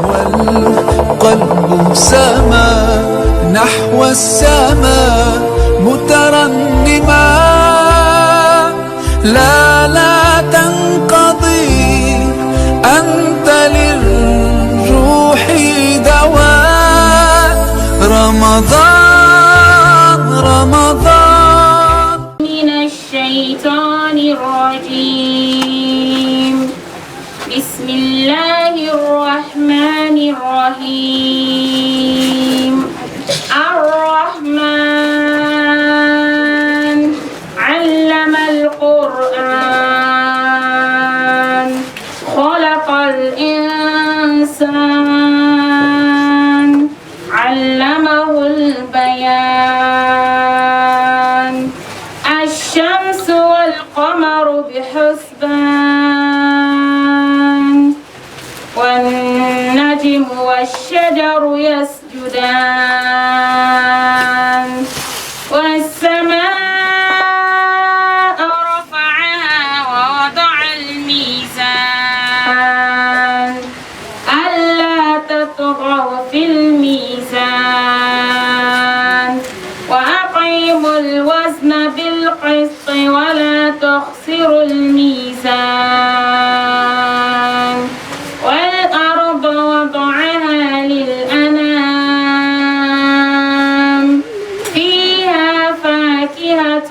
والقلب سما نحو السماء مترنما. لا لا تنقضي، أنت للروح دواء. رمضان رمضان. من الشيطان الرجيم. بسم الله الرحمن الرحيم. الرحمن علم القرآن، خلق الإنسان، علمه البيان. الشمس والقمر بحسبان، والنجم والشجر يسجدان، والسماء رفعها ووضع الميزان، ألا تطغوا في الميزان، وأقيموا الوزن بالقسط ولا تخسروا الميزان، والأرض وضعها للأنام، فيها فاكهة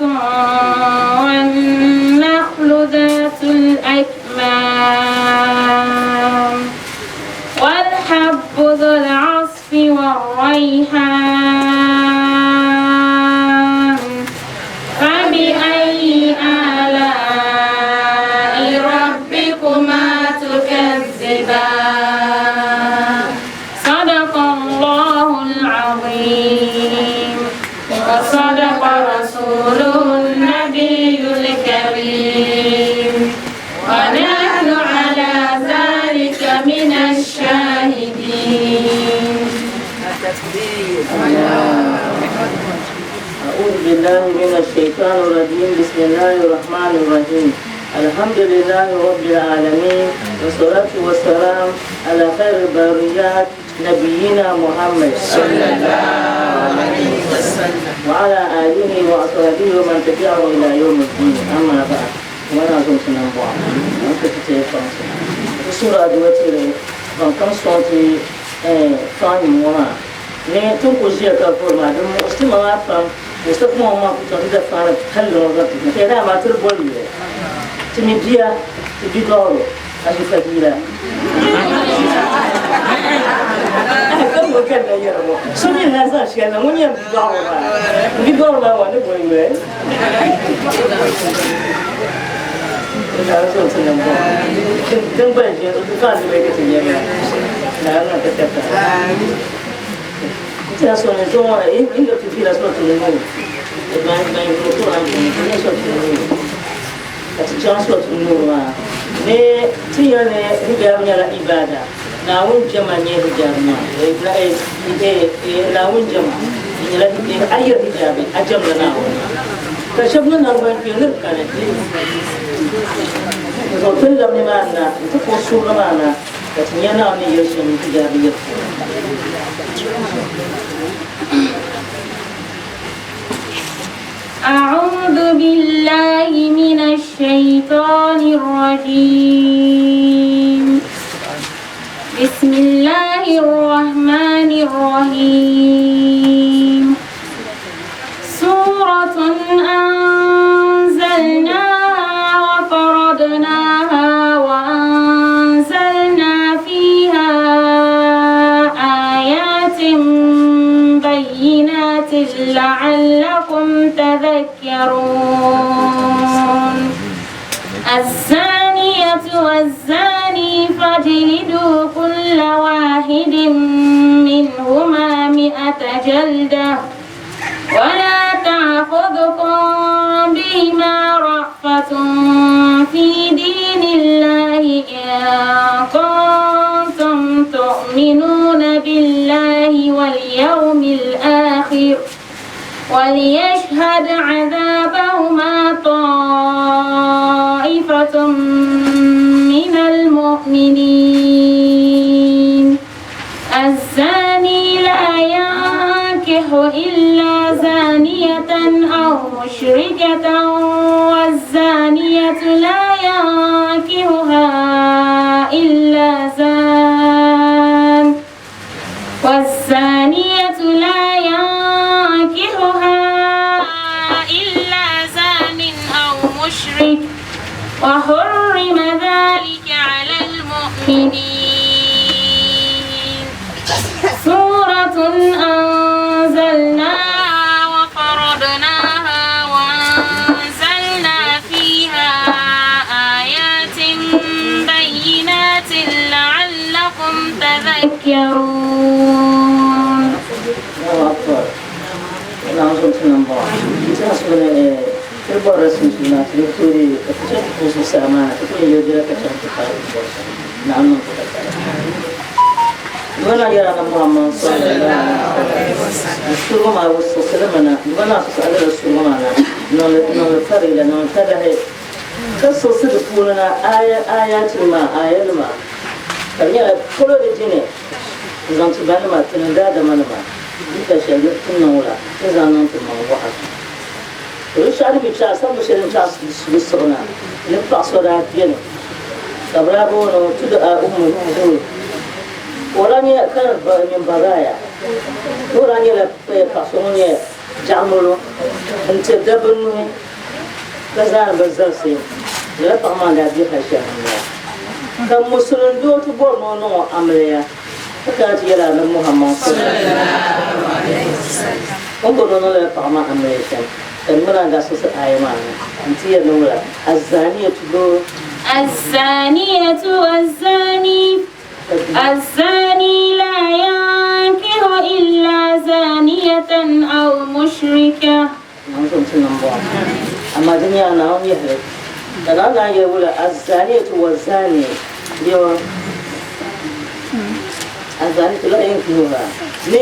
والنخل ذات الأكمام، والحب ذو العصف والريحان، فبأي آلاء ربكما تكذبان؟ صدق الله العظيم وصدق رسوله النبي الكريم، ونحن على ذلك من الشاهدين. أعوذ بالله من الشيطان الرجيم. بسم الله الرحمن الرحيم. الحمد لله رب العالمين، والصلاة والسلام على خير البريات نبينا محمد صلى الله عليه وسلم وعلى آله وأصحابه ومن تبعه إلى يوم الدين. أما بعد، وانا أظن سنبوع أنت تتعرف سورة دوتي ban kam sɔŋti faŋ ŋɔ maa ni tin ku ʒiya ka vuri maa din muɣisi ma maa pam musa kuma ŋɔ maa ku chaŋ ti da faari palli ŋɔ zaŋ ti ka daa maa tiri boli yuli ti mi bia ti bi dɔɣiro a ʒi fadiila ka ŋɔ ka na yɛri ŋɔ so mi na zaŋ shɛli na ŋun nyɛ bi dɔɣiro maa bi dɔɣiro maa wa ni boli yuli din gba ʒiya ka di ka ti nyɛ na na ka ta ta ta so ne zo inda ti fila so ti ne ma ma ko ko an ne so ti ne ka ti chan so ti ne ma ne ti ya ne hijab nyɛla ibada. Naawuni jama nyɛ hijab ma Naawuni jama nyɛla ayir hijabi a jamla Naawuni ka shɛba niŋ naŋgban kpeeni ni kani so tin lam ni maa na n ti kpuɣi suurili maa na ka ti nya Naawuni ni yɛli shɛm hijabi yɛltɔɣa. أعوذ بالله من الشيطان الرجيم. بسم الله الرحمن الرحيم. سورة أنزلناها وفرضناها وأنزلنا فيها آيات بينات لعلكم تذكرون. الزانية والزاني فاجلدوا كل واحد منهما 100 جلدة، ولا تأخذكم بهما رأفة في دين الله إن كنتم تؤمنون بالله واليوم الآخر، وليشهد عذابهما طائفة من المؤمنين. إلا زانية أو مشركة والزانية لا ينكحها إلا زان والزانية لا ينكحها إلا زان أو مشرك وحرم ذلك على المؤمنين. سورة أنزلناها وفرضناها وأنزلنا فيها آيات بينات لعلكم تذكرون. Allahu akbar. Naawuni so n-ti niŋ bɔŋɔ. N-ti suli ti bɔrila sunsuuna ti ni toori ka ti chaŋ ti puhi zuɣusaa maa ti ku yɛn yɛli ka chaŋ ti paai Naawuni niŋ ti ka tara. Duma yɛla ni Muhammad sallallahu alaihi wasallam surugu maa bi siɣisili mi na duma naa siɣisi alala surugu maa na niŋli niŋli farila niŋli talahi ka siɣisi di puuni na aya ayatinima ayanima ka di nyɛla polo di jini n zaŋ ti banima tini daadamanima di ka shɛli ni ti niŋ la ti zaŋ niŋ ti maŋ waɣa. To binshɛɣu din mi chaɣ sabbu shɛli din chaɣ di siɣi na ni paɣ so daa beni ka bɛ daa booni o Tudu a Ummu Zuhur. O daa nyɛ ka min Baraya. O daa nyɛla paɣ so ŋun nyɛ jaɣimolo n-tiri dabba nuhi ka zaani bɛ zalisi. Lala paɣ maa n-daa be hal shɛli ni la. Ka musulin doo ti bɔri ni o niŋ o amiliya ka kana ti yɛli Anabi Muhammad o ni bɔri ni o niŋ lala paɣ maa amiliya shɛm. Ka ni ŋuna n-daa siɣisi aaya maa ni nti yɛli ni wula, Azzaaniyatu doo. Azzaaniyatu wazzani, Azzaani laa yankihu illaa zaaniyatan aw mushrika. Naawuni so n-ti niŋ bɔŋɔ. Amaa di nyaaŋa Naawuni yɛhili ka Naawuni naan yɛli wula, Azzaaniyatu wazzani bɛ Azzaaniyatu laa yankihuha ni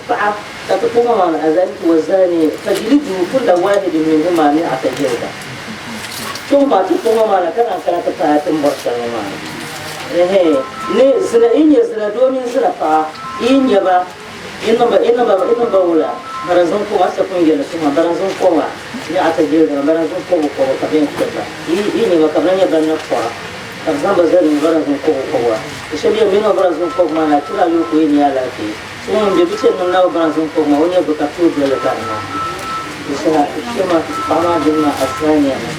paɣa Ka ti puhi maa ni azaniti wa zani fajlidu kulla wahidin minhuma mi'ata jalda. Kpɛŋɔ maa ti puhi maa ni ka naan kana ti paai ti ni bɔri shɛli ŋɔ maa ni. Ɛhɛ, ni zina yi nyɛ zina doo mini zina paɣa, yi yi nya ba, yi niŋ ba, yi niŋ ba, yi niŋ ba wula, baranzin kɔba, a ni sa pun yɛli so maa, baranzin kɔba, mi'ata jalda maa, baranzin kɔbu kɔbu ka bɛ yɛn kpɛri ba. Yi yi nya ba ka bɛ na nyɛ ban ni kɔra, ka bɛ zaŋ ba zali ni baranzin kɔbu kɔbu. Shɛba yɛn bɛ niŋ baranzin kɔbu maa ni a tiri a yuli ka o yɛn nya alaafee. Ŋun be bi chɛ niŋ Naawuni baŋsim kɔbu maa, o nyɛ bɛ ka tooi doli bari maa. Di saha kpɛma paɣa maa dini maa Azania ni.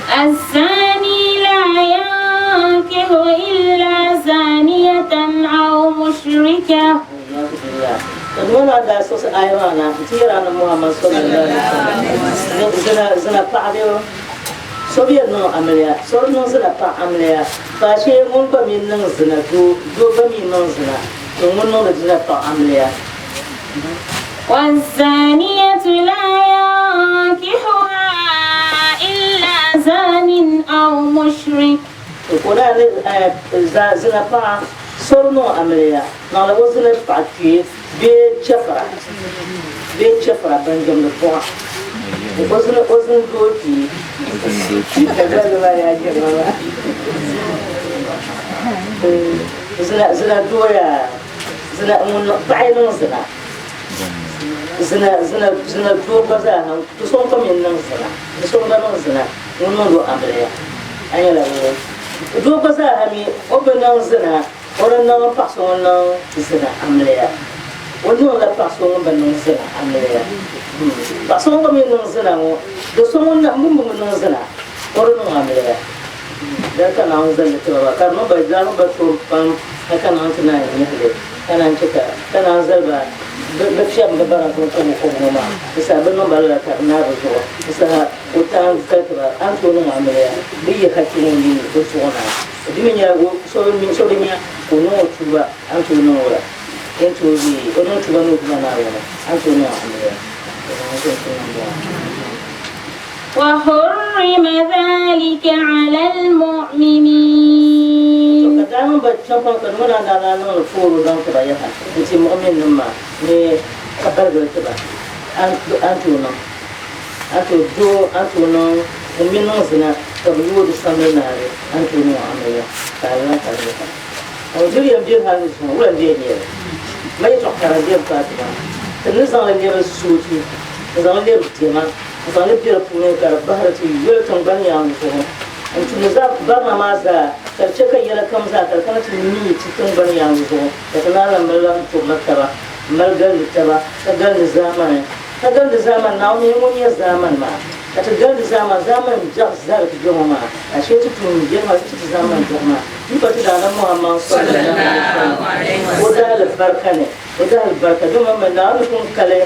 Azani laa yankihu illa zaniyatan aw mushrika. Ka nua maa daa siɣisi aaya maa na nti yɛli Annabi Muhammad sallallahu alaihi wasallam ni zina zina paɣa bee so bi yɛn niŋ amiliya, so di niŋ zina paɣa amiliya, faashee ŋun gba mi niŋ zina doo, doo gba mi niŋ zina. To ŋun niŋdi dina paɣ amiliya. والزانية لا ينكحها إلا زان أو مشرك. To ka o daa ni zina paɣa sori niŋ amiliya naɣila o zina paɣa kpee bee chɛfira bee chɛfira ban jɛmdi buɣa o zina o zina doo kpee ka zali maa yaa jɛma maa. Zina zina dooya zina ŋun niŋ paɣa yi niŋ zina zina zina zina doo gba zaa ha di so gba mi niŋ zina di so gba niŋ zina ŋun niŋdi o amiliya a nyɛla ŋun doo gba zaa ha mi o bi niŋ zina o di niŋ paɣa so ŋun niŋ zina amiliya o niŋla paɣa so ŋun bi niŋ zina amiliya paɣa so ŋun gba mi niŋ zina ŋɔ do so ŋun bi niŋ zina o di niŋ amiliya. Dali ka Naawuni zali li ti ba maa, ka di niŋ ba daa niŋ ba toon pam hal ka Naawuni ti naan nyahi li, ka naan chɛ ka ka naan zali ba bɛ fiɛbim bɛ baransi ni kom kom ŋɔ maa. Di saha bɛ niŋ ba lala ka di naai bɛ zuɣu. Di saha o taan zali ti ba, A ni tooi niŋ amiliya bɛ yi haki ŋun yi o zuɣu na. Di mi nyɛla so bi mi so bi nya ka o niŋ o tuuba, a ni tooi niŋ o la. O ni tooi bee o niŋ tuuba ni o Duuma Naawuni, a ni tooi niŋ amiliya. Naawuni so n-ti niŋ bɔŋɔ. وحرم ذلك على المؤمنين. To ka daa niŋ ba chaŋ ka nima daa daa niŋ li fooro zaŋ ti ba yaha nti muɣiminnim maa ni ka baligili ti ba a ni tooi niŋ a ni tooi doo a ni tooi niŋ ŋun mi niŋ zina ka bi yooi di samli naari a ni tooi niŋ o amiliya ka a lan ka di yaha. Ŋun diri yɛn beni hali ni zuŋɔ wula n-dee nyɛ li? Ma yɛtɔɣ kara n-dee m-paai ti ba. Ti ni zaŋ li lɛbi soochi, n-zaŋ li lɛbi diɛma, n-zaŋ li be di puuni ka di bahiri ti yoli tiŋgbani yaaŋa zuɣu. N tumdi barina maa zaa ka di chɛ ka yɛla kam zaa ka di kana ti mii ti tiŋgbani yaaŋa zuɣu, ka ti naan lan mali lan turila taba, m-mali galindi taba, ka galindi zaamani, ka galindi zaamani Naawuni ŋun nyɛ zaamani maa, ka ti galindi zaamani, zaamani biɛɣu zaa di ti be ŋɔ maa, ashee ti tuun biɛri maa ti ti ti zaamani biɛɣu maa. Yi pa ti Daadam Muhammad sallallahu alaihi wasallam o daalibarika ni. O daa alibarika dama ma Naawuni pun kali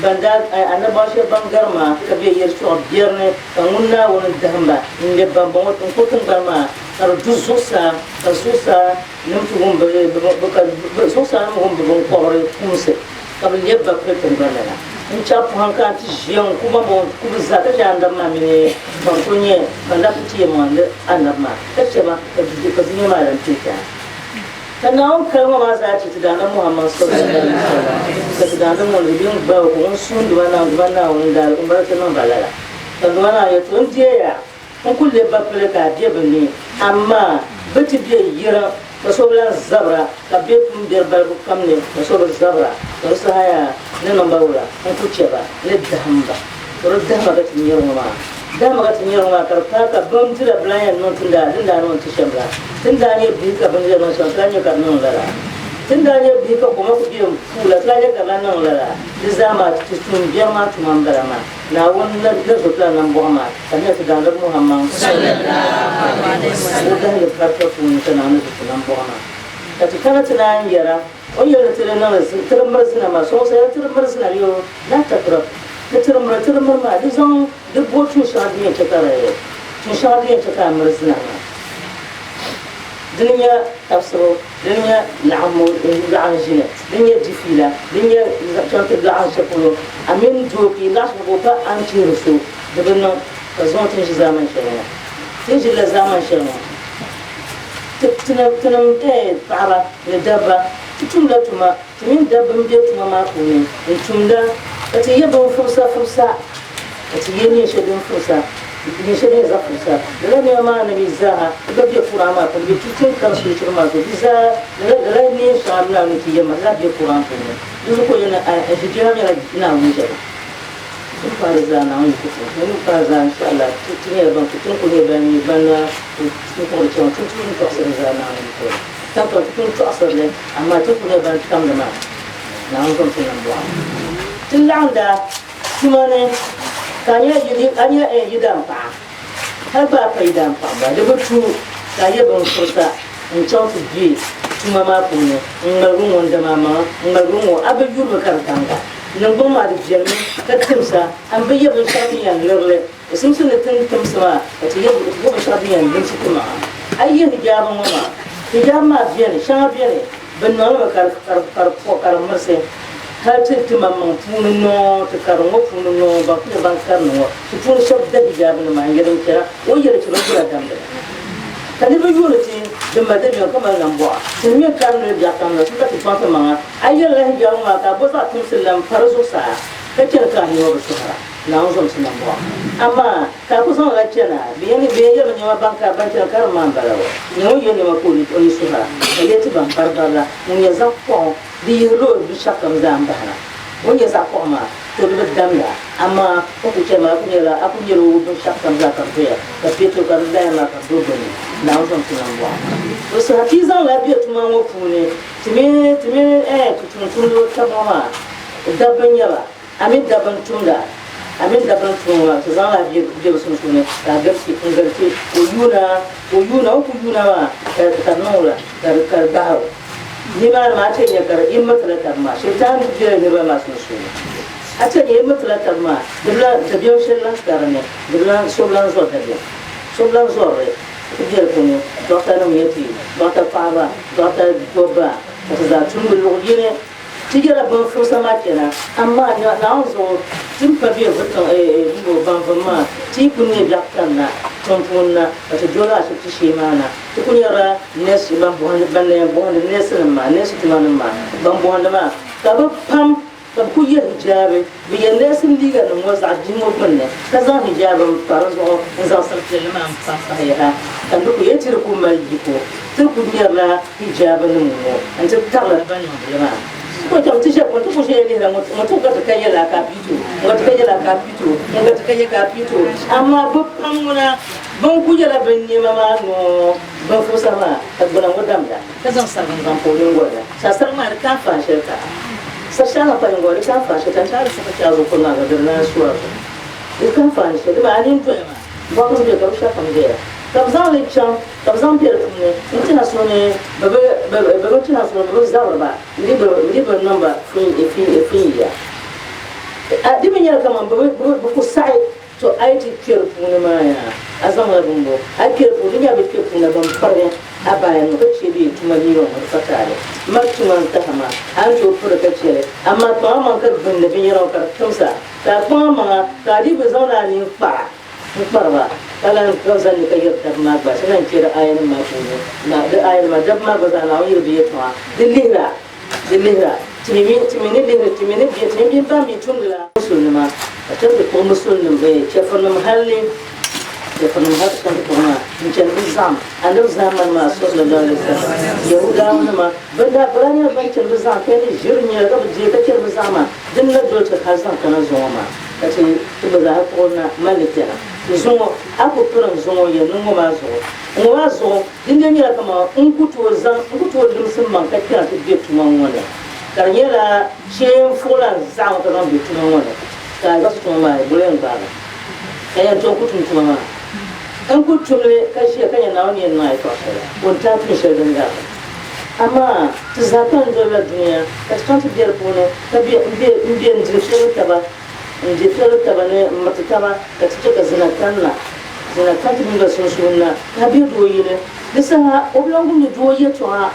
ban daa annabawa shɛba ban gari maa ka bɛ yɛli sɔɣi biɛri ni ka ŋun Naawuni dahim ba n-lɛbi bambɔŋɔ n-ku tiŋgbani maa ka di du zuɣusaa ka zuɣusaa nim ti wum bɛ ka zuɣusaa nim wum bɛ biŋkɔbiri kumsi ka bɛ lɛbi ba pili tiŋgbani ni na n-chaɣi pɔhim ka ti ʒiya n-ku bambɔŋɔ ku bɛ zaa ka chɛ annabi maa mini ban kuli nyɛ ban daa kuli ti yɛlimaŋli annabi maa ka chɛ ba ka dunia maa lan teei tɛha. Ka Naawuni kalima maa zaa ti ti Daana Muhammad sallallahu alaihi wasallam, ka ti Daana ŋun di bɛ gbaai o ka ŋun suhindi ba Naawuni Duuma Naawuni daa m bari ti niŋ ba lala. Ka Duuma Naawuni yɛli ti, N deeya, n ku lebi ba pili ka a be bɛ ni, amaa bɛ ti be yiriŋ ka so bi lan zabira, ka bɛ pun beri balibu kam ni ka so bi zabira, ka di saha yaa ni niŋ ba wula, n ku chɛ ba ni dahim ba. To di dahima ka ti nyari ŋɔ maa. Dahima ka ti nyari ŋɔ maa ka di paai ka bindira bi lan yɛn niŋ ti ni daa niŋ ti shɛm la. Ti ni daa nyɛ bihi ka bindira niŋ shɛm, ti lan nya ka di niŋ lala. Ti ni daa nyɛ bihi ka koma ku be m-puu la, ti lan nya ka di lan niŋ lala. Di zaa maa, ti tuumbiɛri maa tuma m-bala maa. Naawuni na zo ti la nambɔɣu maa, ka di nyɛla ti Daanab Muhammad o dahili barika puuni ka Naawuni zo ti nambɔɣu maa. Ka ti kana ti naan yɛra, O ni yɛli ni ti di niŋdi ti di miri zina maa, sɔŋsi ya ti di miri zina yoo, la takrab. Ni ti di miri, ti di miri maa, di zaŋ di bo tuun shɛŋa din yɛn chɛ ka di, tuun shɛŋa din yɛn chɛ ka a miri zina maa. Dini n-nyɛ tabisibu, dini n-nyɛ laɣimbu, laɣim ʒini, dini n-nyɛ di fiila, dini n-nyɛ chaŋ ti laɣim shɛli polo, a mini doo ka yi laɣim shɛli polo ka a ni chihiri so, di bi niŋ ka zuŋɔ ti ni ʒi zaamani shɛli ŋɔ. Ti ni ʒirila zaamani shɛli ŋɔ. Tinim paɣaba ni dabba, ti tumla tuma, ti mini dabba m-be tuma maa puuni n-tumda, ka ti ye bin fibisa fibisa, ka ti ye neen shɛli din fibisa, neen shɛli din za fibisa. Lala nɛma maa ni mi zaaha di gba be Quran maa puuni, bɛ tu ti ni kari soochiri maa zuɣu, di zaa lala neen shɛŋa mi ni ti ye maa, di zaa be Quran puuni. Di zuɣu ka o yɛli ni hijira nyɛla Naawuni jɛma. Din pahi zaa Naawuni yiko puuni, din pahi zaa insha Allah ti nyɛla ban ti ni kuli nyɛ ban nyɛ ban na n kpuɣiri chaŋ ti ni tɔɣisiri zaa Naawuni yiko ni. Tampon ti ni tɔɣisiri li amaa ti kuli nyɛla ban tamdi maa Naawuni zaŋ ti niŋ bɔɣa. Ti laɣinda tuma ni ka a nyɛ yidaanpaɣa hali gba a pa yidaanpaɣa gba di bi tu ka a yɛ binfurisa n-chaŋ ti be tuma maa puuni n-ŋmaligi ŋɔ n-dam a maŋa n-ŋmaligi ŋɔ a bi yuri mi ka di daŋda. Niŋgbuŋ maa di viɛlimi ka timsa, a ni bi yɛ binshɛɣu din yɛn liri li. Di simsi ni ti ni timsi maa ka ti yɛ binshɛɣu din yɛn limsi ti maŋa. A yi yɛ hijaabi ŋɔ maa, hijaabi maa beni, shɛŋa beni bɛ niŋ li mi ka di pɔ ka di mirisi hali ti ti maŋmaŋ puuni noo, ti karim ŋɔ puuni noo, ban kuli nyɛ ban karimdi ŋɔ, ti puuni shɛba da hijaabi nima n-yɛli n chana, o yɛli ti bi gula damdi ni. Ka niriba yuuni ti din mali dabiɛm ka mali nambɔɣu. Ti ni mi karimdi li biɛɣu kam la, ti ka ti kpaŋ ti maŋa. A yɛlila hijaab ŋɔ maa ka a bo zaɣ timsili la m-pa di zuɣusaa ka chani ka a nɛma bi suhira, Naawuni zom ti nambɔɣu. Amaa ka a ku zaŋ la chana, bɛ yɛn yɛlimi nɛma ban ka ban chani karim maa m-bala o. Nyɛ ŋun ye nɛma ka o ni suhira, ka yɛli ti ban baribari la, ŋun nyɛ zaɣ kɔɣu di yihirila o binshɛɣukam zaa m-bahira. O ni nyɛ zaɣ kɔɣu maa, to di bi damda, amaa o ku chani maa, a ku nyɛla a ku nyɛla o binshɛɣukam zaa ka di doya, ka Pétro ka di laya maa ka di do gbunni, Naawuni zom ti nambɔɣu. O saha ti yi zaŋla bɛ tuma ŋɔ puuni Ti mini ti mini eh ti tumtumdiba taba ŋɔ maa dabba n-nyɛ ba, a mini dabba n-tumda, a mini dabba n-tum ŋɔ maa, ti zaŋla a be bɛ sunsuuni ka a gariti n-gariti ka o yuuna, ka o yuuna, o ni kuli yuuna maa ka ka di niŋ o la ka di ka di bahir o. Nimaani maa a ti yɛn nya ka di yi miritila taba maa, Shintaani bela niriba maa sunsuuni. A ti yɛn nya yi miritila taba maa, di bi lan dabiɛm shɛli lan ka di ni, di bi lan so bi lan zɔri dabiɛm, so bi lan zɔri li. Ti be di puuni, dɔɣita nim nyɛ ti, dɔɣita paɣaba, dɔɣita dobba, ka ti zaa tumdi luɣ yini. Ti yɛla bin furisa maa chana, amaa Naawuni zuɣu ti ni pa be vutiŋ m-bo banvum maa, ti yi kul nyɛ biɛɣu kanna tiŋ puuni na, ka ti doli ashibiti shee maa na, ti kul nyarila nɛsi ban bɔhindi, ban na yɛn bɔhindi nɛsinim maa, nɛsi tumanim maa, ban bɔhindi maa, ka bɛ pam Ka bɛ kul ye hijaabi, bɛ ye neesim liiganim ŋɔ zaɣ bihi ŋɔ gbunni, ka zaŋ hijaabi m-pa di zuɣu n-zaŋ sari piɛlli maa m-pa m-pahi yaha. Ka bɛ kul ye ti di ku mali yiko, ti kul nyarila hijaabinim ŋɔ nti tabili ban niŋdi li maa. Ko chaŋ ti shɛba ŋun ti ku ʒiya lihira ŋun ti ku ka ti ka yɛla ka a pii ti o, ŋun ka ti ka yɛla ka a pii ti o, ŋun ka ti ka yɛ ka a pii ti o. Amaa bɛ pam ŋuna bɛn ku yɛla bɛ nɛma maa noo bɛn fuɣisa maa ka gbuna ŋɔ damda ka zaŋ sariga n-zaŋ pa o nyiŋgoli ni. Sarsariga maa di ka anfaani shɛli ka sar shɛŋa pa nyiŋgoli di ka anfaani shɛli ka n chaai di so ka chaai zuɣu kuli maa ka di di naan su a zuɣu. Di ka anfaani shɛli dama a nini doya maa. Bɔhim be ka binshɛɣu kam doya, ka bɛ zaŋ li chaŋ ka bɛ zaŋ be di puuni n-ti na so ni bɛ bi ti na so ni bɛ bi zabiri ba n-di bi niŋ ba funya. Di mi nyɛla kaman bɛ ku saɣi to a yi ti kpe di puuni maa yaa, a zaŋla bimbo a yi kpe di puuni, di nyɛla bɛ kpe puuni bɛn pirigi a bayanima ka che bɛ tuma liiga ŋɔ di pa taali. M ma tuma n-tahi ma, a ni tooi piri ka che li, amaa kpaŋ amaŋ ka gbinni binyɛra ŋɔ ka di timsa. Ka a kpaŋ amaŋa ka a dii bi zaŋdi a nini kpara n-kpari ba, ka lan ka zani ni ka yiri daba maa gba, ti lan chɛ di aayanim maa puuni, na di aayanima, daba maa gba zaa Naawuni yiri bɛ yɛtɔɣa, di lihira, di lihira, ti mi ti mi ni lihiri, ti mi ni bɛ, ti mi bɛ ban mi tumdila. Musulinima, ka chaŋ ti kpuɣi musulinim, eh, chɛfurinim halli, chɛfurinim hal ti chaŋ ti kpuɣi maa, n-chani bɛ zaɣim Anabi zaamani maa, sallallahu alaihi wasallam, Yahudawanima, Bɛ daa bala nyɛla ban chani bɛ zaɣa ka ni ʒiri nyɛla ka bɛ deei ka chani bɛ zaɣa maa din na doli ti hali zaŋ kana zuŋɔ maa ka ti ti gba zaa kpuɣi na mali li kpɛna zuŋɔ. A ku pirim zuŋɔ yɛn ni ŋɔ maa zuɣu ŋɔ maa zuɣu din dee nyɛla kaman n ku tooi zaŋ n ku tooi limsi m maŋ ka kpɛna ti be tuma ŋɔ ni ka di nyɛla shee n fuɣila n zaɣa ŋɔ ka zaŋ be tuma ŋɔ ni ka a zaɣisi tuma maa boli yɛn gbaagi ka yɛn tom ku tum tuma maa n ku tum li ka ʒiya ka nya Naawuni ni yɛn niŋ a yɛtɔɣa shɛli o ni taai tuun shɛli din gari li. Amaa ti zaa kpalim dolila dunia, ka ti chaŋ ti be di puuni, ka be m-be n-diri fiɛli taba, n-di fiɛli taba ni m-miriti taba, ka ti chɛ ka zina kanna, zina kan ti mini ba sunsuuni na, ka a be doo yili. Di saha o bi lan wumdi doo yɛtɔɣa,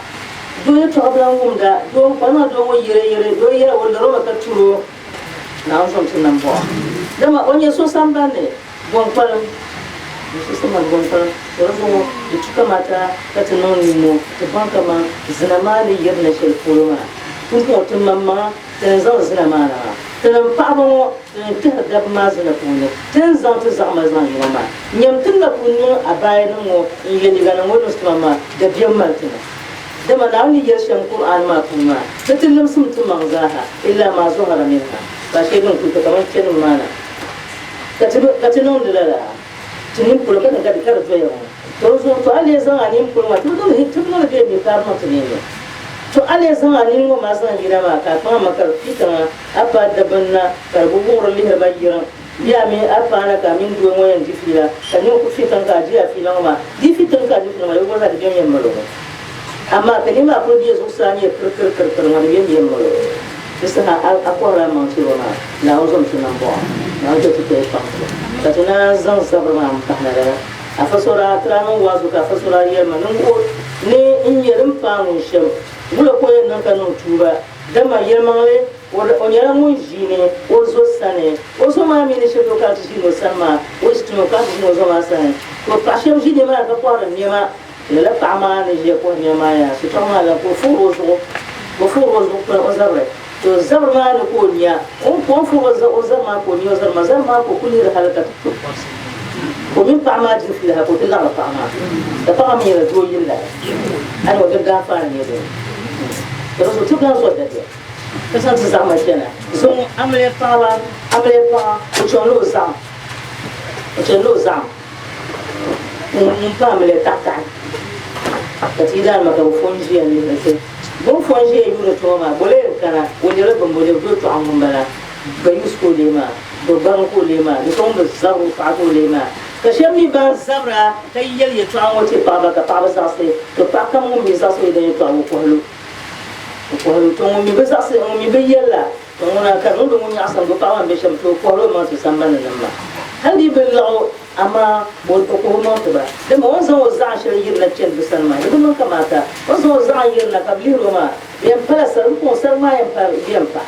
doo yɛtɔɣa bi lan wumda, doo n-kpalim maa doo ŋɔ yɛreyɛre, doo yɛra o lari o mi ka tur o. Naawuni zom ti nambɔɣu, dama o nyɛ so samban ni. Bɔnkpalim, Musulinsi mali bɔnkpalim, to di zuɣu di tu kamata ka ti niŋ nimmoo ti baŋ kaman zina maa ni yirina shɛli polo maa. Pumpɔŋɔ ti maŋmaŋa ti ni zaŋ zina maa na maa, tinim paɣiba ŋɔ ti ni kpɛhiri dabba maa zina puuni, ti ni zaŋ ti zaɣima zaŋ yi ŋɔ maa. Nyam ti ni na kul niŋ abaayanim ŋɔ n-ye liiganim ŋɔ niŋ tuma maa, dabiɛm mali ti na. Dama Naawuni ni yɛli shɛm Kur'aani maa puuni maa, ni ti limsim ti maŋ zaaha, illa maa zuhara minha, ba shee din kul ka kaman kpɛnim maa na. Ka ti ka ti niŋdi lala ti nini polo ka niŋ ka di ka di doya ŋɔ. To di zuɣu to a lee zaŋ a nini polo maa ti bi niŋdi ti bi niŋdi bee mi ka a niŋ ti nini. To a lee zaŋ a nini ŋɔ maa zaŋ yina maa ka a kpaŋ ma ka di kpi tiŋa a paai dabin na ka di bi wuɣiri lihiri ba yiriŋ bee a mi a paai na ka a mini doo ŋɔ yɛn di fiila ka nini ku fi tiŋ ka a di a fiila ŋɔ maa di fi tiŋ ka a di fiila ŋɔ maa di gba zaa di bemi yɛn mali o ŋɔ. Amaa ka nini maa kuli be zuɣusaa nyɛ kirikirikirikiri ŋɔ di bemi yɛn mali o. Di saha a kɔhiri a maŋ tiro maa, Naawuni zom ti nambɔɣu, Naawuni chɛ ti kpɛhi kpaŋsi, ka ti naan zaŋ zabiri maa m-pahi na lala. Afa so daa ti daa niŋ waazu ka afa so daa yɛli ma ni n ni n nyɛ din paai ŋun shɛm, wula ka o yɛn niŋ ka niŋ tuuba? Dama yɛlimaŋli o nyɛla ŋun ʒiini o zo sani, o zo maa mi ni shɛli o kana ti ʒiini o sani maa, o yi ti tum o kana ti ʒiini o zo maa sani. Ka o paɣ shɛba ʒi nimaani ka kɔhiri nɛma. Lala paɣa maa ni ʒiya kɔhi nɛma maa yaa, shitɔɣu maa la ka o fuɣiri o zuɣu, ka o fuɣiri o zuɣu kpani o zabiri. To zabiri maa ni ka o nya, o ni ka o fuɣiri o zabiri maa ka o nya o zabiri maa, zabiri maa ka o kuli lihiri hali ka ti kuli kɔrisi. Ka o mini paɣa maa diri fiila hali ka o ti laɣiri paɣa maa. Ka paɣa maa mi nyɛla doo yili lala. A ni o di gaafara n-nyɛ dini. Ka di zuɣu ti gbaai zuɣu dabiɛm ka zaŋ ti zaɣima chana. Zuŋ amiliya paɣaba, amiliya paɣa o chaŋla o zaɣim, o chanila o zaɣim. Ŋun pa amiliya taɣitaɣi ka ti yidaanima ka bɛ fo n-ʒiya n-lihiri ti. Bɛ ni fo n-ʒiya yuuni ti ŋɔ maa, bɔ lee n-kana? O nyɛla bɛmbɔ lee doo tɔɣu ŋun bala, Gbayusi ka o lee maa, Dɔgbariŋ ka o lee maa, do so ŋun bi zabiri o paɣa ka o lee maa. Ka shɛba mi ban zabira ka yi yɛli yɛtɔɣa ŋɔ ti paɣiba ka paɣiba zaɣisi, to paɣa kam ŋun mi zaɣisi o yidana yɛtɔɣa o kɔhi lu. O kɔhi lu. To ŋun mi bi zaɣisi, ŋun mi bi yɛli la, To ŋuna ka niŋdi ŋun nyaɣisim bi paɣa maa ni be shɛm, to o kɔhiri o maŋ ti sambani nim maa. Hal di yi bi laɣ o, amaa o kɔhi o maŋ ti ba. Dama o ni zaŋ o zaɣim shɛli yirina chani bɛ sani maa, di bi niŋ kamaata. O ni zaŋ o zaɣim yirina ka bɛ lihiri o maa, bɛ yɛn pala sari, m-paŋ o sari maa yɛn pa, bɛ yɛn pa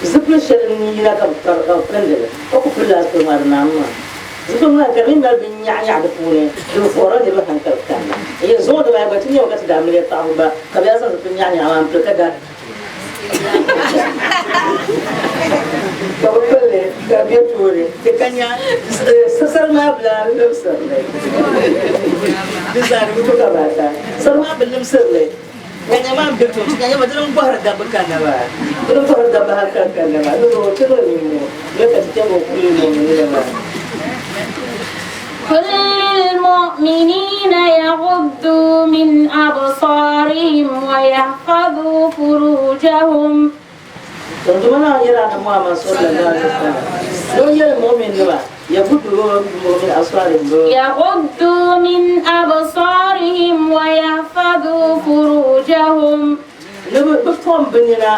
zipil shɛli n-yina ka bɛ pindi li. O ku pilila zipil maa di naami maa. Zipil maa ka di mi mali binnyaɣinyaɣi di puuni din vuhirila niriba hankali kanna. N yɛn zaŋ o dibaayi gba ti nya o ka ti daa miliya paɣibu gba ka bɛ daa zaŋ zipil nyaɣinyaɣi maa m-pili ka daa Ka bi pilli ka di be tooni ti ka nya sari maa bi lahi limsiri li. Di zaa di bi to kamata. Sari maa bi limsiri li. Nyanya maa m-be kpe ŋɔ, nyanya maa dini n-gɔhiri dabba kanna maa, dini n-gɔhiri dabba hali ka kanna maa, di zuɣu ti niŋ nimmoo bee ka ti chɛ ka o kuli mu'minina maa. قل للمؤمنين يغضوا من أبصارهم ويحفظوا فروجهم To Duuma Naawuni yɛli Annabi Muhammad sallallahu alaihi wasallam ni o yɛli mu'minnima, Yaghuddu min absarihim bɛ. Yaghuddu min absarihim wa yahfadhu furujahum. Ni bɛ pom bɛ nina,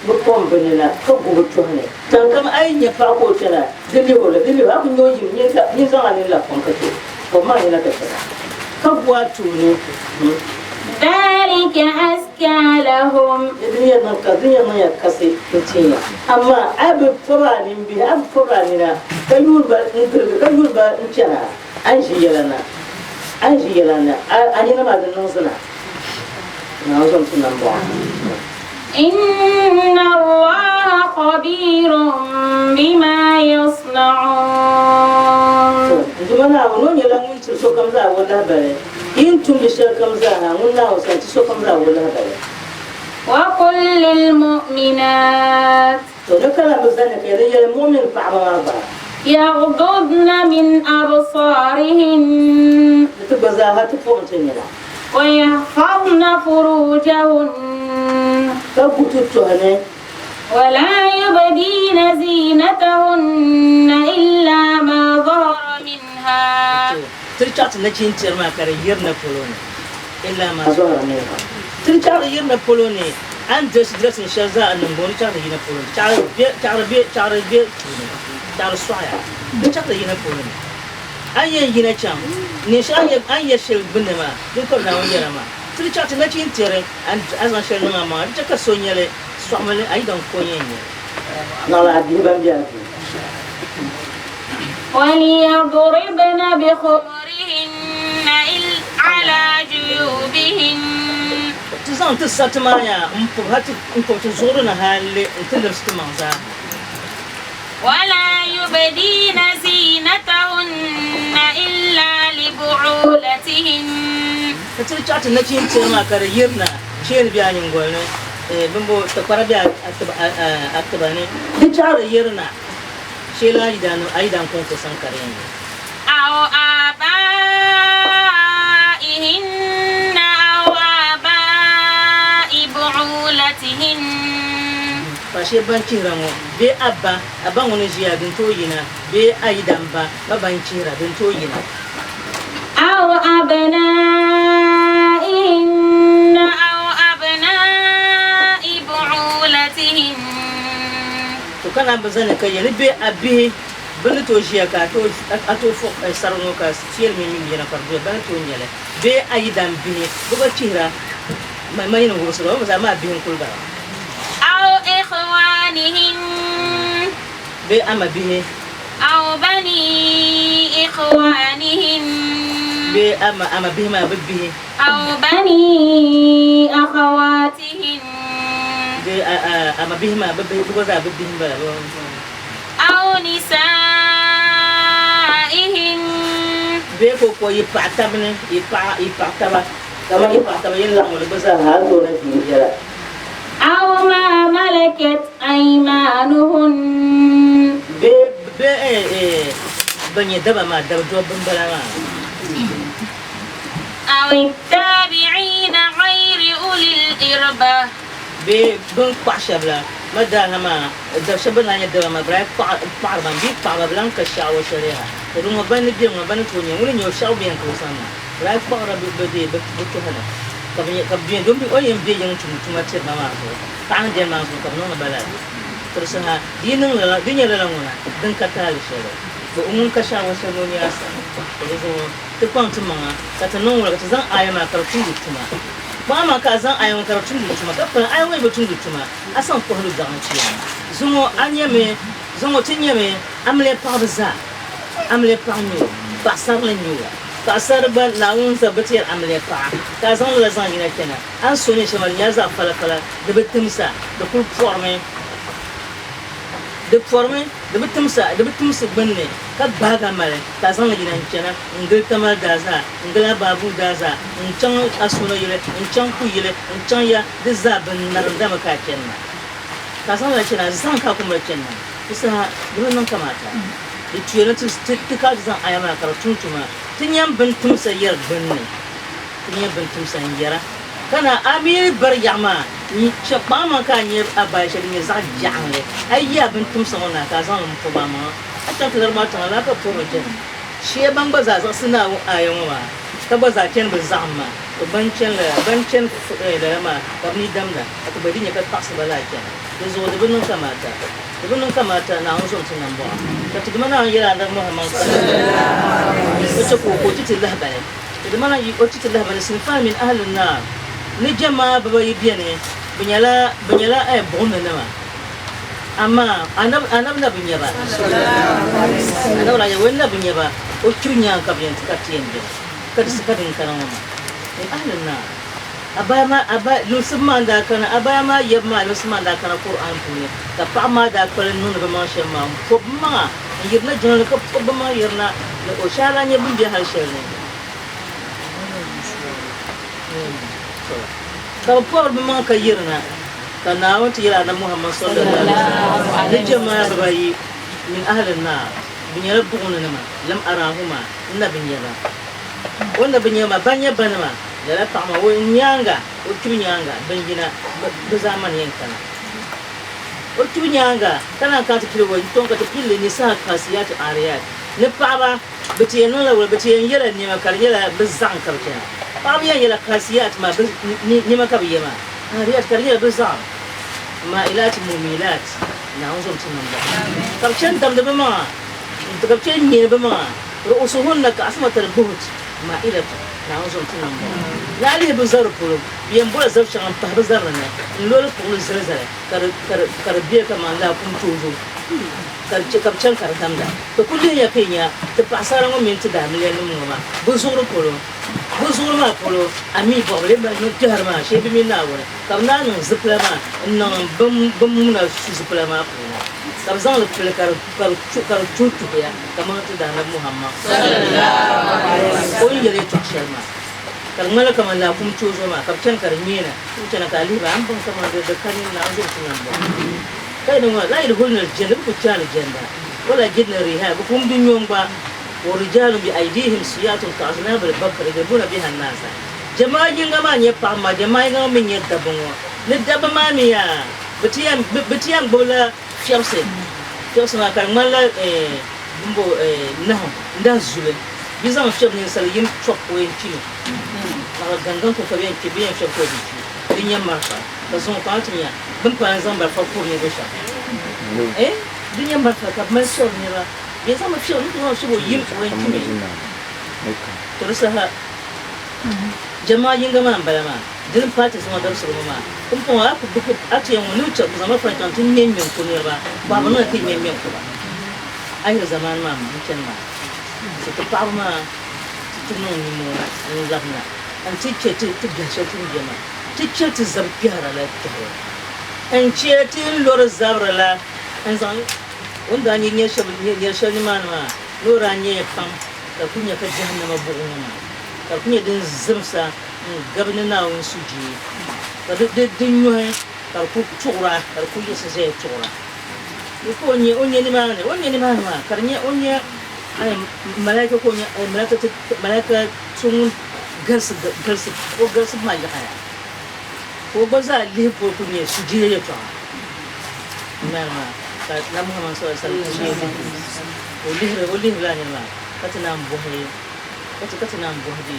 bɛ pom bɛ nina ka gu bɛ tɔhi ni. Tiŋ kam a yi nya paɣa ka o chana, di lihi o la, di lihi o, a ku nya o yim, nyin zaŋ a nini labi pom ka chɛ o, pom maa nina ka chana, ka gu a tuuni. Dhalika azka lahum. Ni din yɛn niŋ ka din yɛn niŋ ya kasi n-tin ya. Amaa a bi pɔbi a nimbihi, a bi pɔbi a nina, ka yuuni ba n-giligi, ka yuuni ba n-chana, a ni ʒi yɛla na, a ni ʒi yɛla na, a nina maa di niŋ zina. Naawuni zom ti nambɔɣu. Inna Allaha khabirun bima yasna'un. To, n Duuma Naawuni, o nyɛla ŋun tiri sokam zaa o lahibali. Yi ni tumdi shɛlikam zaa ha, ŋun Naawuni sani ti sokam zaa o lahibali. Wa qul lilmu'minat. To, ni ka lahi bi zani ka ya di yɛli mu'min paɣaba maa gba. Yaghdudna min absarihin. Ni ti gba zaa ha ti puɣim ti nina. Wa yahfazna furujahun. Ka gu ti tɔhi ni. Wa laa yubdiina ziinatahunna illaa maa zahara minha. Ti chaɣ ti nachintɛri maa ka di yirina polo ni, illaa maa zahara minha. Ti chaɣ di yirina polo ni, a ni dirɛsi dirɛsin shɛli zaa a niŋgbuŋ ni chaɣ di yina polo ni, chaɣ di be, chaɣ di be, chaɣ di be tuuni, chaɣ di sɔɣiya, di chaɣ di yina polo ni. A ni yɛn yina chaŋ neen shɛli, a ni yɛ shɛli gbunni maa, din ka Naawuni yɛra maa, ti di chaɣ ti nachintɛri a ni zaŋ shɛli niŋ a maŋa, di chɛ ka so nya li sɔɣimi li, a yi daŋ ko n-yɛn nyɛ li. Naɣila a bihi ban be a duu. Waliyadribna bikhumurihinna ala juyubihinna. Ti zaŋ ti sariti maa yaa m-pubi hal ti n-kɔbi ti zuɣuri ni hal nti libisi ti maŋ zaa. Wala yubdiina ziinatahunna illa libu'ulatihinna. Ka ti chaɣ ti nachintɛri maa ka di yirina cheeni be a nyiŋgoli ni, bimbo tikpara be a tiba ni, di chaɣ di yirina sheela a yidan kɔŋko sani ka di yɛn nyɛ. Aw aaba'ihinna aw aaba'i bu'ulatihinna. Pa shee ban chihira ŋɔ, bee a ba, a ba ŋuni ʒiya din tooi yina, bee a yidan ba, ba ban chihira din tooi yina. Aw abna'ihinna aw abna'i bu'ulatihinna. To ka naan bi zani ka yɛli bee a bihi bɛ ni tooi ʒiya ka a tooi fuɣi sariga ŋɔ ka fiɛli mini yimyina ka di doya, bɛ ni tooi nya li bee a yidan bihi bɛ gba chihira ma yini wubisiri ba, bɛ mi zaa maa bihi n-kuli bala. Aw ikhwanihin. Bee a ma bihi. Aw bani ikhwanihin. Bee a ma bihi maa bɛ bihi. Aw bani akhawatihin. Bee a ma bihi maa bɛ bihi, bɛ gba zaa bɛ bihi m-bala. Aw nisaihin. Bee ko ko yi paɣa taba ni, yi paɣa, yi paɣa taba, kaman yi paɣa taba yi laɣim li bɛ zaa ha a tooni vi viɛla. Aw ma malakat aymanuhun. Bee bee eh ban nyɛ daba maa, daba dobba m-bala maa. Aw ittabi'ina ghayri ulil irba. Bee bɛ ni kpaɣi shɛba la, ma daaha maa, dab shɛba bɛ ni daa nyɛ daba maa, bɛ daa kpaɣiri ba mi, bɛ yi kpaɣi ba, bɛ lan ka shɛɣu shɛli yaha. To di ŋɔ ban ni be ŋɔ, ban ni tooi nya ŋuni n-nyɛ o shɛɣu bɛ yɛn ka o sani maa, bɛ daa kpaɣirila bɛ dee bɛ tɔhi ni, ka bɛ nya ka bɛ be, domi o ni yɛn be yiŋ tumdi tuma tiri ba maa zuɣu, paɣa ni beni maa zuɣu ka bɛ niŋdi ba lala. To di saha di yi niŋ lala, di nyɛ lala ŋuna, din ka taali shɛli, to ŋun ka shɛɣu shɛli ni o nya a sani. To di zuɣu ti kpaŋ ti maŋa ka ti niŋ wula ka ti zaŋ aaya maa ka di tumdi tuma. Kpaŋ maa ka a zaŋ aya ŋɔ ka di tumdi tuma, ka pali aya ŋɔ yi bi tumdi tuma, a saŋ kɔhilu daɣim chiyaama. Zuŋɔ a nyami, zuŋɔ ti nyami amiliya paɣaba zaa, amiliya paɣa n-nyɛ o, paɣasarili n-nyɛ o. Paɣasarili gba Naawuni zab bi ti yɛli amiliya paɣa, ka a zaŋ lala zaŋ yina chana, a ni so neen shɛli maa di nyɛla zaɣ falafala, di bi timsa, di kul pɔrimi. Di pɔrimi, di bi timsa, di bi timsi gbunni, ka gbaagi a mali, ka a zaŋ li yina n-chana n-gili Tamale daa zaa, n-gili Abaabuu daa zaa, n-chaŋ Asuuna yili, n-chaŋ Kuyili, n-chaŋ ya, di zaa bɛ narim dami ka a chani maa. Ka a zaŋ li chana, a zaŋ ka a ku mali chani maa. Di saha di bi niŋ kamaata. Di tuya ni ti ka ti zaŋ aya maa ka di tum tuma. Ti nyam bini timsa yɛri gbunni, ti nyɛ bini timsa n-yɛra. Ka na a mi ni bari yaɣa maa, n-chɛ kpaŋmaŋ ka a nya a baaya shɛli din nyɛ zaɣ jaɣinli. A yi yi a bintimsa ŋɔ naai ka a zaŋ li m-pɔbi a maŋa, a chaŋ ti lari maa tiŋa laa ka pɔbiri chani. Shia ban gba zaa zaɣisi Naawuni aaya ŋɔ maa, ka gba zaa chani bɛ zaɣim maa, to ban chani lala, ban chani lala maa ka bɛ ni damda, ka ti gba di nya ka taɣisi ba laa chani. Di zuɣu di bi niŋ kamaata, di bi niŋ kamaata Naawuni zom ti nambɔɣu. Ka ti Duuma Naawuni yɛli Anabi Muhammad o chɛ ka o ka o ti ti lahibali. Di mana yi o ti ti lahabali sinfani mini ahli naar ni jɛmaa bibayi beni bɛ nyɛla bɛ nyɛla eh buɣim ni nima amaa anabi anabi na bi nya ba anabi daa yɛli o na bi nya ba o kpibu nyaaŋa ka bɛ yɛn ti ka ti yɛn beni ka di ka din kana ŋɔ maa min ahli naar abaya maa abaya lunsibu maa n daa kana abaya maa yɛbu maa lunsibu maa n daa kana Qur'an puuni ka paɣaba maa daa kpalim niŋdi bɛ maŋ shɛm maa m pobi bɛ maŋa n yirina jiŋli ni ka pobi bɛ maŋ yirina ni o shɛhira nyɛ bɛ ni be hali shɛli ni. Ka bɛ pɔbiri bɛ maŋa ka yirina, ka Naawuni ti yɛli Anabi Muhammad sallallahu alaihi wasallam, Ni jɛmaa bibayi min ahli naar, bɛ nyɛla buɣim ni nima, lam arahuma, n na bi nya ba. O ni na bi nya ba maa, ban nyɛ banima? Lala paɣa maa, o nyaaŋa, o kpibu nyaaŋa, bɛn yina, bɛ zaa mani yɛn kana. O kpibu nyaaŋa, ka naan kana ti pili o n-tɔŋ ka ti pili li nisaa kaasiyaat aariyaat, ni paɣaba, bɛ ti yɛn niŋla wula? Bɛ ti yɛn yɛla nɛma ka di nyɛla bɛ zaɣim ka bɛ chana. Paɣaba yɛn yɛla kaasiyaat maa, bɛ nɛma ka bɛ yɛ maa, aariyaat, ka di nyɛla bɛ zaɣim, maa'ilaat mumiilaat, Naawuni zom ti niŋ ba. Ka bɛ chani damdi bɛ maŋa, ka bɛ chani ŋmeeni bɛ maŋa, ru'usuhunna ka'asmatil buhut, maa'ilatun, Naawuni zom ti niŋ ba. Ni a lihi bɛ zabiri polo, bɛ yɛn bola zab shɛŋa m-pahi bɛ zabiri ni n-lo li kpuɣili zali zali ka di ka di ka di be kaman laakum toozo ka di che ka bɛ chani ka di damda. Ti ku lihiya ka yi nya ti paɣisara ŋɔ mini ti daamiliyanim ŋɔ maa bɛ zuɣuri polo. Bɛ zuɣuri maa polo, a mi bɔɣi bɛ lee kpɛhiri maa shee bɛ mini Naawuni, ka bɛ naan niŋ zipila maa n-niŋ bɛ muna su zipila maa puuni, ka bɛ zaŋ li pili ka di ka di ka di tuhi tuhiya kaman ti Daanabi Muhammad o ni yɛli yɛtɔɣ shɛli maa. Ka di ŋmanila kaman laakum toozo maa ka bɛ chani ka di ŋmeena, ka bɛ chana ka a lihi ba, a ni baŋ kaman di ka nini Naawuni zuɣu ti niŋ bɔŋɔ. Ka yi niŋ maa, laa yadkhuluna aljanna, bɛ ku kpe alijanna, wala yajidna riiha, bɛ ku wum di nyom gba, wa rijaalun bi aydihim siyatun ka'aznaabil bakr yadribuna biha annaasa. Jamaa yiŋga maa n-nyɛ paɣaba maa, jamaa yiŋga ŋɔ mi n-nyɛ dabba ŋɔ. Ni dabba maa mi yaa, bɛ ti yɛn, bɛ ti yɛn gbubila fiɛbisi, fiɛbisi maa ka di ŋmanila bimbo nahu n-dahi zuli. Bɛ zaŋ fiɛbi ninsal yini chɔb o yɛn kpimi, naɣila gangaŋ ko ka bɛ yɛn kpi, bɛ yɛn fiɛbi ka o bi kpi. Di nyɛ marafa ka zaŋ o ka a ti nya bɛ ni paai n-zaŋ barifa kuri niriba shɛm. Eh, di nyɛ marafa ka bɛ mali fiɛbiri niriba. Bɛ yɛn zaŋmi fiɛbi, ni ti zaŋ fiɛbi o yim o yɛn kpimi. To di saha jɛmaa yiŋga maa m-bala maa, dini m-paai ti zuŋɔ dabisili ŋɔ maa. Pumpɔŋɔ a ku bi a ti yɛn ŋɔ ni bɛ chɛ bɛ zaŋ marafa n-chaŋ ti ŋme ŋme n-ku niriba, bɔhibu niŋya ka yi ŋme ŋme n-ku ba. Ahiri zamani maa m-chani maa. So ti paɣaba maa ti ti niŋ nimmoo n-labina nti chɛ ti ti biɛhi shɛli ti ni be maa, ti chɛ ti zab kpɛhira la kpɛhibu, n-chɛ ti ni lɔri zabiri la n-zaŋ o ni daa nyɛ nyari shɛli nimaani maa ni o daa nyaya pam ka di kul nyɛ ka jahannama buɣim ŋɔ maa ka di kul nyɛ din zimsa n-gabi ni Naawuni sujee, ka di nyɔhi ka di kul tuɣira, ka di kul yiɣisi zaya tuɣira. Ni ka o nya o nya nimaani, o ni nya nimaani maa ka di nyɛ o nya malaika ka o nya malaika ti malaika so ŋun galisi galisi o galisibu maa yaɣaya ka o gba zaa lihi polo ku nyɛ sujee yɛltɔɣa nimaani maa ka Nabi Muhammad sallallahu alaihi wasallam ʒiya lihiri o lihiri o lihiri lala niri maa ka ti naan bɔhi ka ti ka ti naan bɔhi di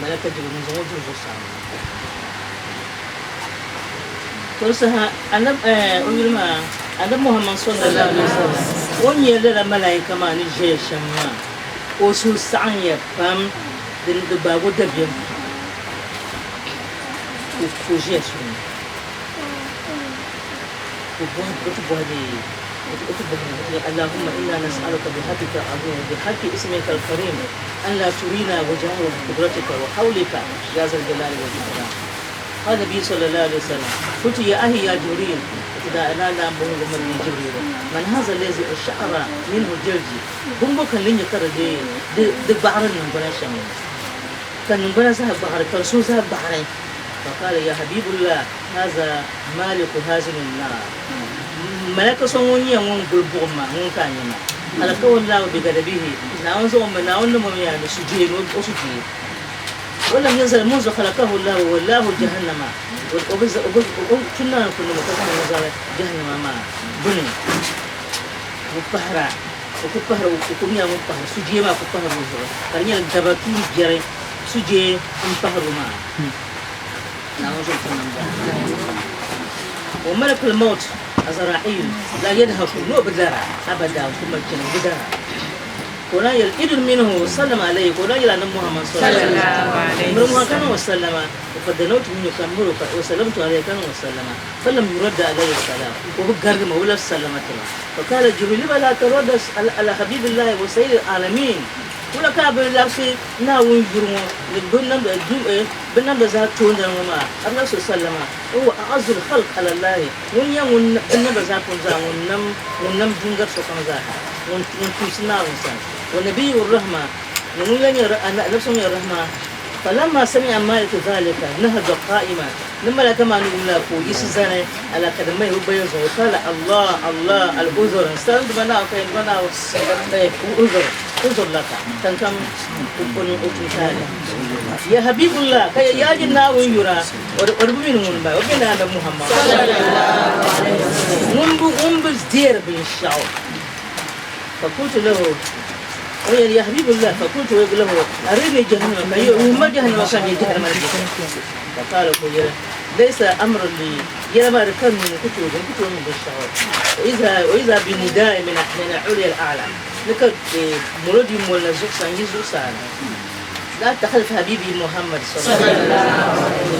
malaika Jibril ŋun zaŋ o duri zuɣusaa maa. To di saha anab o yuli maa Anabi Muhammad sallallahu alaihi wasallam o ni nya lala malaika maa ni ʒeya shɛm maa o suhu saɣimya pam di di gbaagi o dabiɛm pam ka o ʒiya suhu ni ka o bɔhi o ti bɔhi di o ti bɔhi Allahumma inna nas'aluka bi haqqika al-azim wa bi haqqi ismika al-karim an la turina wajhahu bi qudratika wa hawlika ya zal jalali wal ikram. قال النبي صلى الله عليه وسلم قلت يا أهي يا جبريل لا لا من جبريل من هذا الذي الشعر منه جلدي هم بكن لن يكر دي دي بحر نبنا شمال كان نبنا ذهب بحر كرسو ذهب بحرين فقال يا حبيب الله هذا مالك هازم النار ملك سوني ŋun guli buɣum maa ŋun ka nyɛ ma alaka wallahu bi gadabihi naawuni zaŋ naawuni ni mɔmi yaa ni sujee ni o sujee ولم يزل منذ خلقه الله والله جهنم كنا كنا مكسر نزال جهنم ما بني وبحرا وكبحر وكميا وبحر سجيه ما كبحر وزر كرنيا دبكي جري سجيه أمبحر ما نعوذ بالله وملك الموت عزرائيل لا يدهش نو بدرا أبدا ثم الجنة بدرا ولا يلئد منه وسلم عليه ولا يلعن محمد صلى الله عليه وسلم وسلم وقد منه كمرك وسلمت عليه كان وسلم فلم يرد عليه السلام وبقرم ولا سلمت فقال جبريل لا ترد على حبيب الله وسيد العالمين ولا كاب لابسي ناوي يجرمو بنم بنم بزات تون ما الله صلى الله عليه وسلم هو أعز الخلق على الله ونيا ونم بزات ونم ونم جنجر سكان زاها ونتوسنا ونسان ونبي الرحمة ونولن نفسه الرحمة فلما سمع مالك ذلك نهض قائما لما لا كما نقول له يسزنا على قدميه وبيزه وقال الله الله الأذر سند بنا وكين بنا أذر أذر لك كان كم يا حبيب الله كي يا جنا ويرا وربي من با وبنا هذا محمد صلى الله عليه وسلم دير بالشعور فقلت له يا حبيب الله فقلت له أريني جهنم وما جهنم كان جهنم فقال ليس أمر لي يا ما ركن من كتب كتب بالشعور وإذا بنداء من عليا الأعلى لك مرودي مولا زوكسان يزوكسان لا تخلف حبيبي محمد صلى الله عليه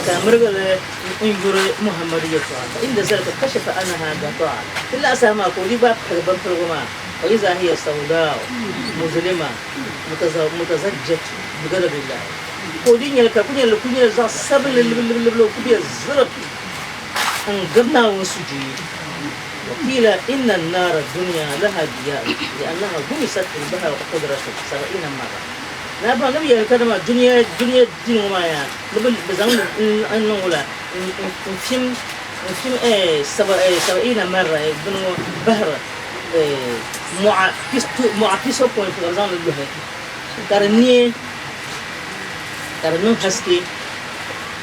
وسلم مرغل انظر محمد يطلع فإن ذلك كشف أنها قطاع إلا أسامة قولي باب خربان فرغما وإذا هي سوداء مظلمة متزجة بغضب الله قولي يلك كوني لكوني زا سبل اللي كبير زرب أنقرنا وسجي وقيل إن النار الدنيا لها ضياء لأنها غمست في البحر قدرة 70 مرة لا با نبي يلك ما دنيا دنيا دين ما يا نبي بزعم إنه ولا فيلم فيلم إيه 70 مرة بنو بحر مع مع بيسو بوينت بزعم البحر ترني ترنو حسكي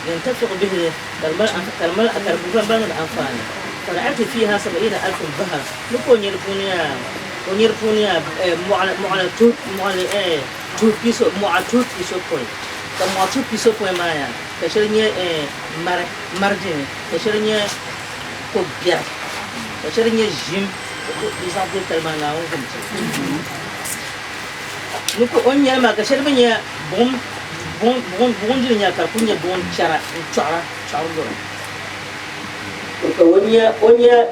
ينتفق به كرمال كرمال الأنفال فرأيت فيها 70,000 بحر نكون يرفونيا ونيرفونيا مع مع تو مع إيه تو بيسو مع تو بيسو بوينت كمع تو بيسو بوينت مايا كشرني مار مارجين كشرني كوبيا كشرني جيم يزعل كلمة نكو أني ما كشرني بوم بوم بوم بوم جينيا كوني بوم شارع شارع شارع ونيا ونيا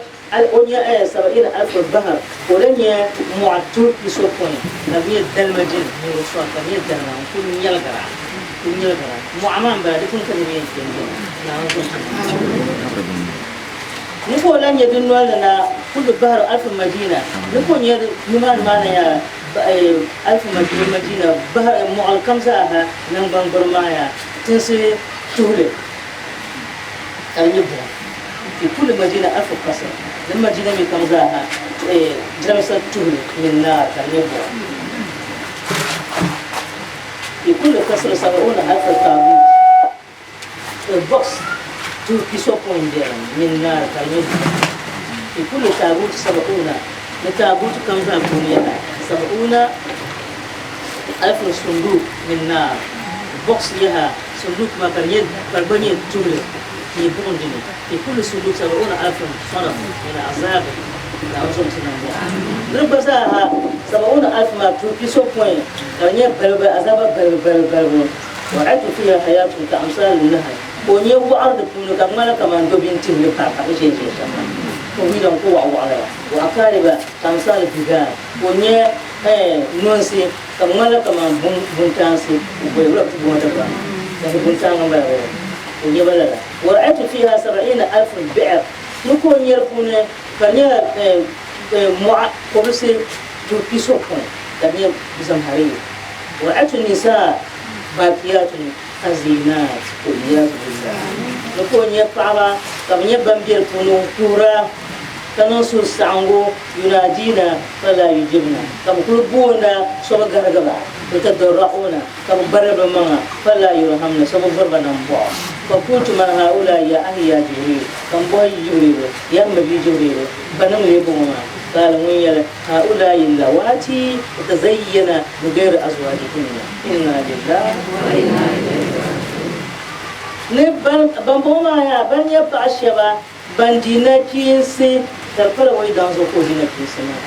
ونيا 70,000 بحر ولنيا معتوب بسوقون نبي الدلمجين من رسول نبي الدلما كل يلقى كل يلقى معمان بعد كل كلمة نعم نقول لن يدنوا لنا كل بحر 1000 مدينة نقول يد نمان ما يا 1000 مدينة بحر معلكم زاها نبان برمايا تنسي تهلك يبغى في كل مدينة 1000 قصر لما جينا من كمزاها جلسة تهلك من نار يبغى في كل قصر 70,000 طابوت البوكس تو بيسو بوينت من نار يبغى في كل تابوت 70 لتابوت كمزا بنيها 70,000 صندوق من نار بوكس لها صندوق ما كان كربني تهلك في بوندني في كل صندوق 70,000 صنم من عذاب نربزاها 70,000 ما في سو بوين كان بلب عذاب بلب بلب بلب وعدت فيها حياة كأمثال النهر وني وعرض كل كمان كمان دوبين تهلك شيء شيء ويلان قوة وعلى وأقارب كأمثال البقال وني نونسي كمان كمان بنتانسي وبيقولك بنتانسي لكن بنتان ما O nya ba lala. Wa ra'aytu fiha sab'iina alf bi'r, ni ka o nya di puuni ka di nyɛla mɔɣa kɔbisi tuhi pisopɔin ka di nyɛ zamhariir. Wa ra'aytu nisaa baakiyatun haziinaat, wal-iyazu billah. Ni ka o nya paɣaba ka bɛ nyɛ ban be di puuni n-kuhira ka niŋ suhusaɣiŋgu, yunaadiina falaa yujibna, ka bɛ kuli boonda so bi garigi ba, yatadarra'uuna, ka bɛ gbariri bɛ maŋa, falaa yurhamna, so bi vuri ba nambɔɣu. Fakultu man haulaa'i ya ahi ya Jibriil, ka m bɔhi Jibriilu, yaa m mabia Jibriilu, banim lee bɔŋɔ maa? Qaala ŋun yɛli, Haulaa'i llawaati yatazayyana bigayri azwaajihinna, inna lillahi wa inna ilayhi raaji'uun. Ni bambɔŋɔ maa yaa ban nyɛ paɣa shɛba ban di nachiinsi, ka di pala o yi daŋ zuɣu ka o di nachiinsi maa.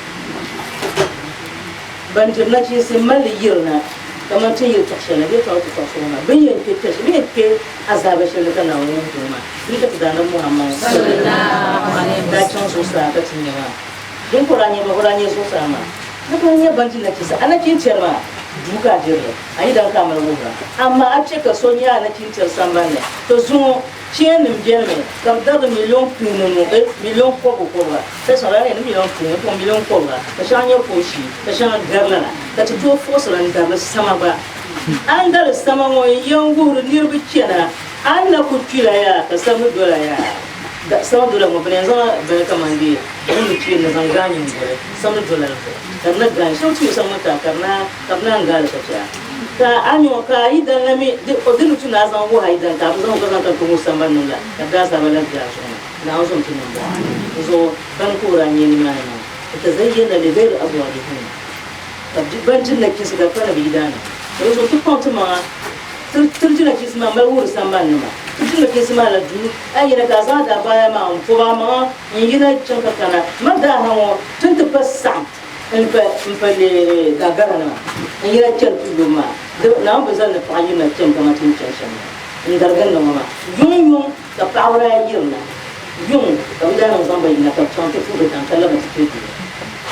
Ban diri nachiinsi m-mali li yirina kaman ti ni yiri tɔɣ shɛli na bee tɔɣ ti tɔɣ shɛŋa maa. Bɛ ni yɛn kpe kpe shɛli, bɛ ni yɛn kpe azaaba shɛli ni ka Naawuni wuhi ti ŋɔ maa, di ka ti Daanab Muhammad daa chaŋ zuɣusaa ka ti nya maa. Din ka o daa nya ba, o daa nya zuɣusaa maa ni ka o nya ban di nachiinsi. A nachintɛri maa duu ka a diri li, a yi daŋ ka a mali wuhira. Amaa a chɛ ka so nya a nachintɛri sambani ni, to zuŋɔ Chain-nim beni mi ka bɛ dari miliɔn pihinu eh, miliɔn kɔbigu kɔbiga, ka shɛŋa daa nyɛ ni miliɔn pihinu ka miliɔn kɔbiga, ka shɛŋa nyɛ kooshii, ka shɛŋa gari lala, ka ti tooi fuɣisiri n-dari li sama gba. A ni dari sama ŋɔ n-yɛn wuhiri niriba chana, a ni na ku kpila yaa ka sama dola yaa. Da, sama dola ŋɔ bɛ ni yɛn zaŋla bini kaman dee bɛ ni mi chain ni zaŋ gaai nyiŋgoli, sama dola la zuɣu ka di na gaai. Shɛba ti yu sama ŋɔ ti a ka di na Ka bɛ naan gaali ka chɛ a. Ka a nya o, ka a yidan la mi di o di ni tu ni a zaŋ wuhi a yidan, ka a bi zaŋ o ka zaŋ ka kpe ŋɔ sambani ni la, ka daazaaba lahi be a zuɣu ni. Naawuni zom ti niŋ bɔɣa. Di zuɣu bɛn kuhiri a nyee nimaani maa, Yatazayyana li ghayri azwajihinna, ka bɛn diri nachinsi ka di pa ni bɛ yidaanima. Di zuɣu ti kpaŋ timaŋa tiri di nachinsi maa mali wuhiri sambani ni maa. Ti diri nachinsi maa la duu, a yi yina ka a zaŋ a daabaaya maa m-pɔbi a maŋa n-yina chaŋ ka kana. Ma daaha ŋɔ ti ni ti pa saɣim. M pa m pa leei gagaranima n yina chani tuulibu maa, di Naawuni bi zali ni paɣa yirina chani kaman ti ni chani shɛm maa. N darigi n niŋ ŋɔ maa. Yuŋ yuŋ ka paɣaba daa yirina, yuŋ ka bɛ daa niŋ zaŋ ba yina ka bɛ chaŋ ti puhi bɛ daŋ ka labi nti kpe duu.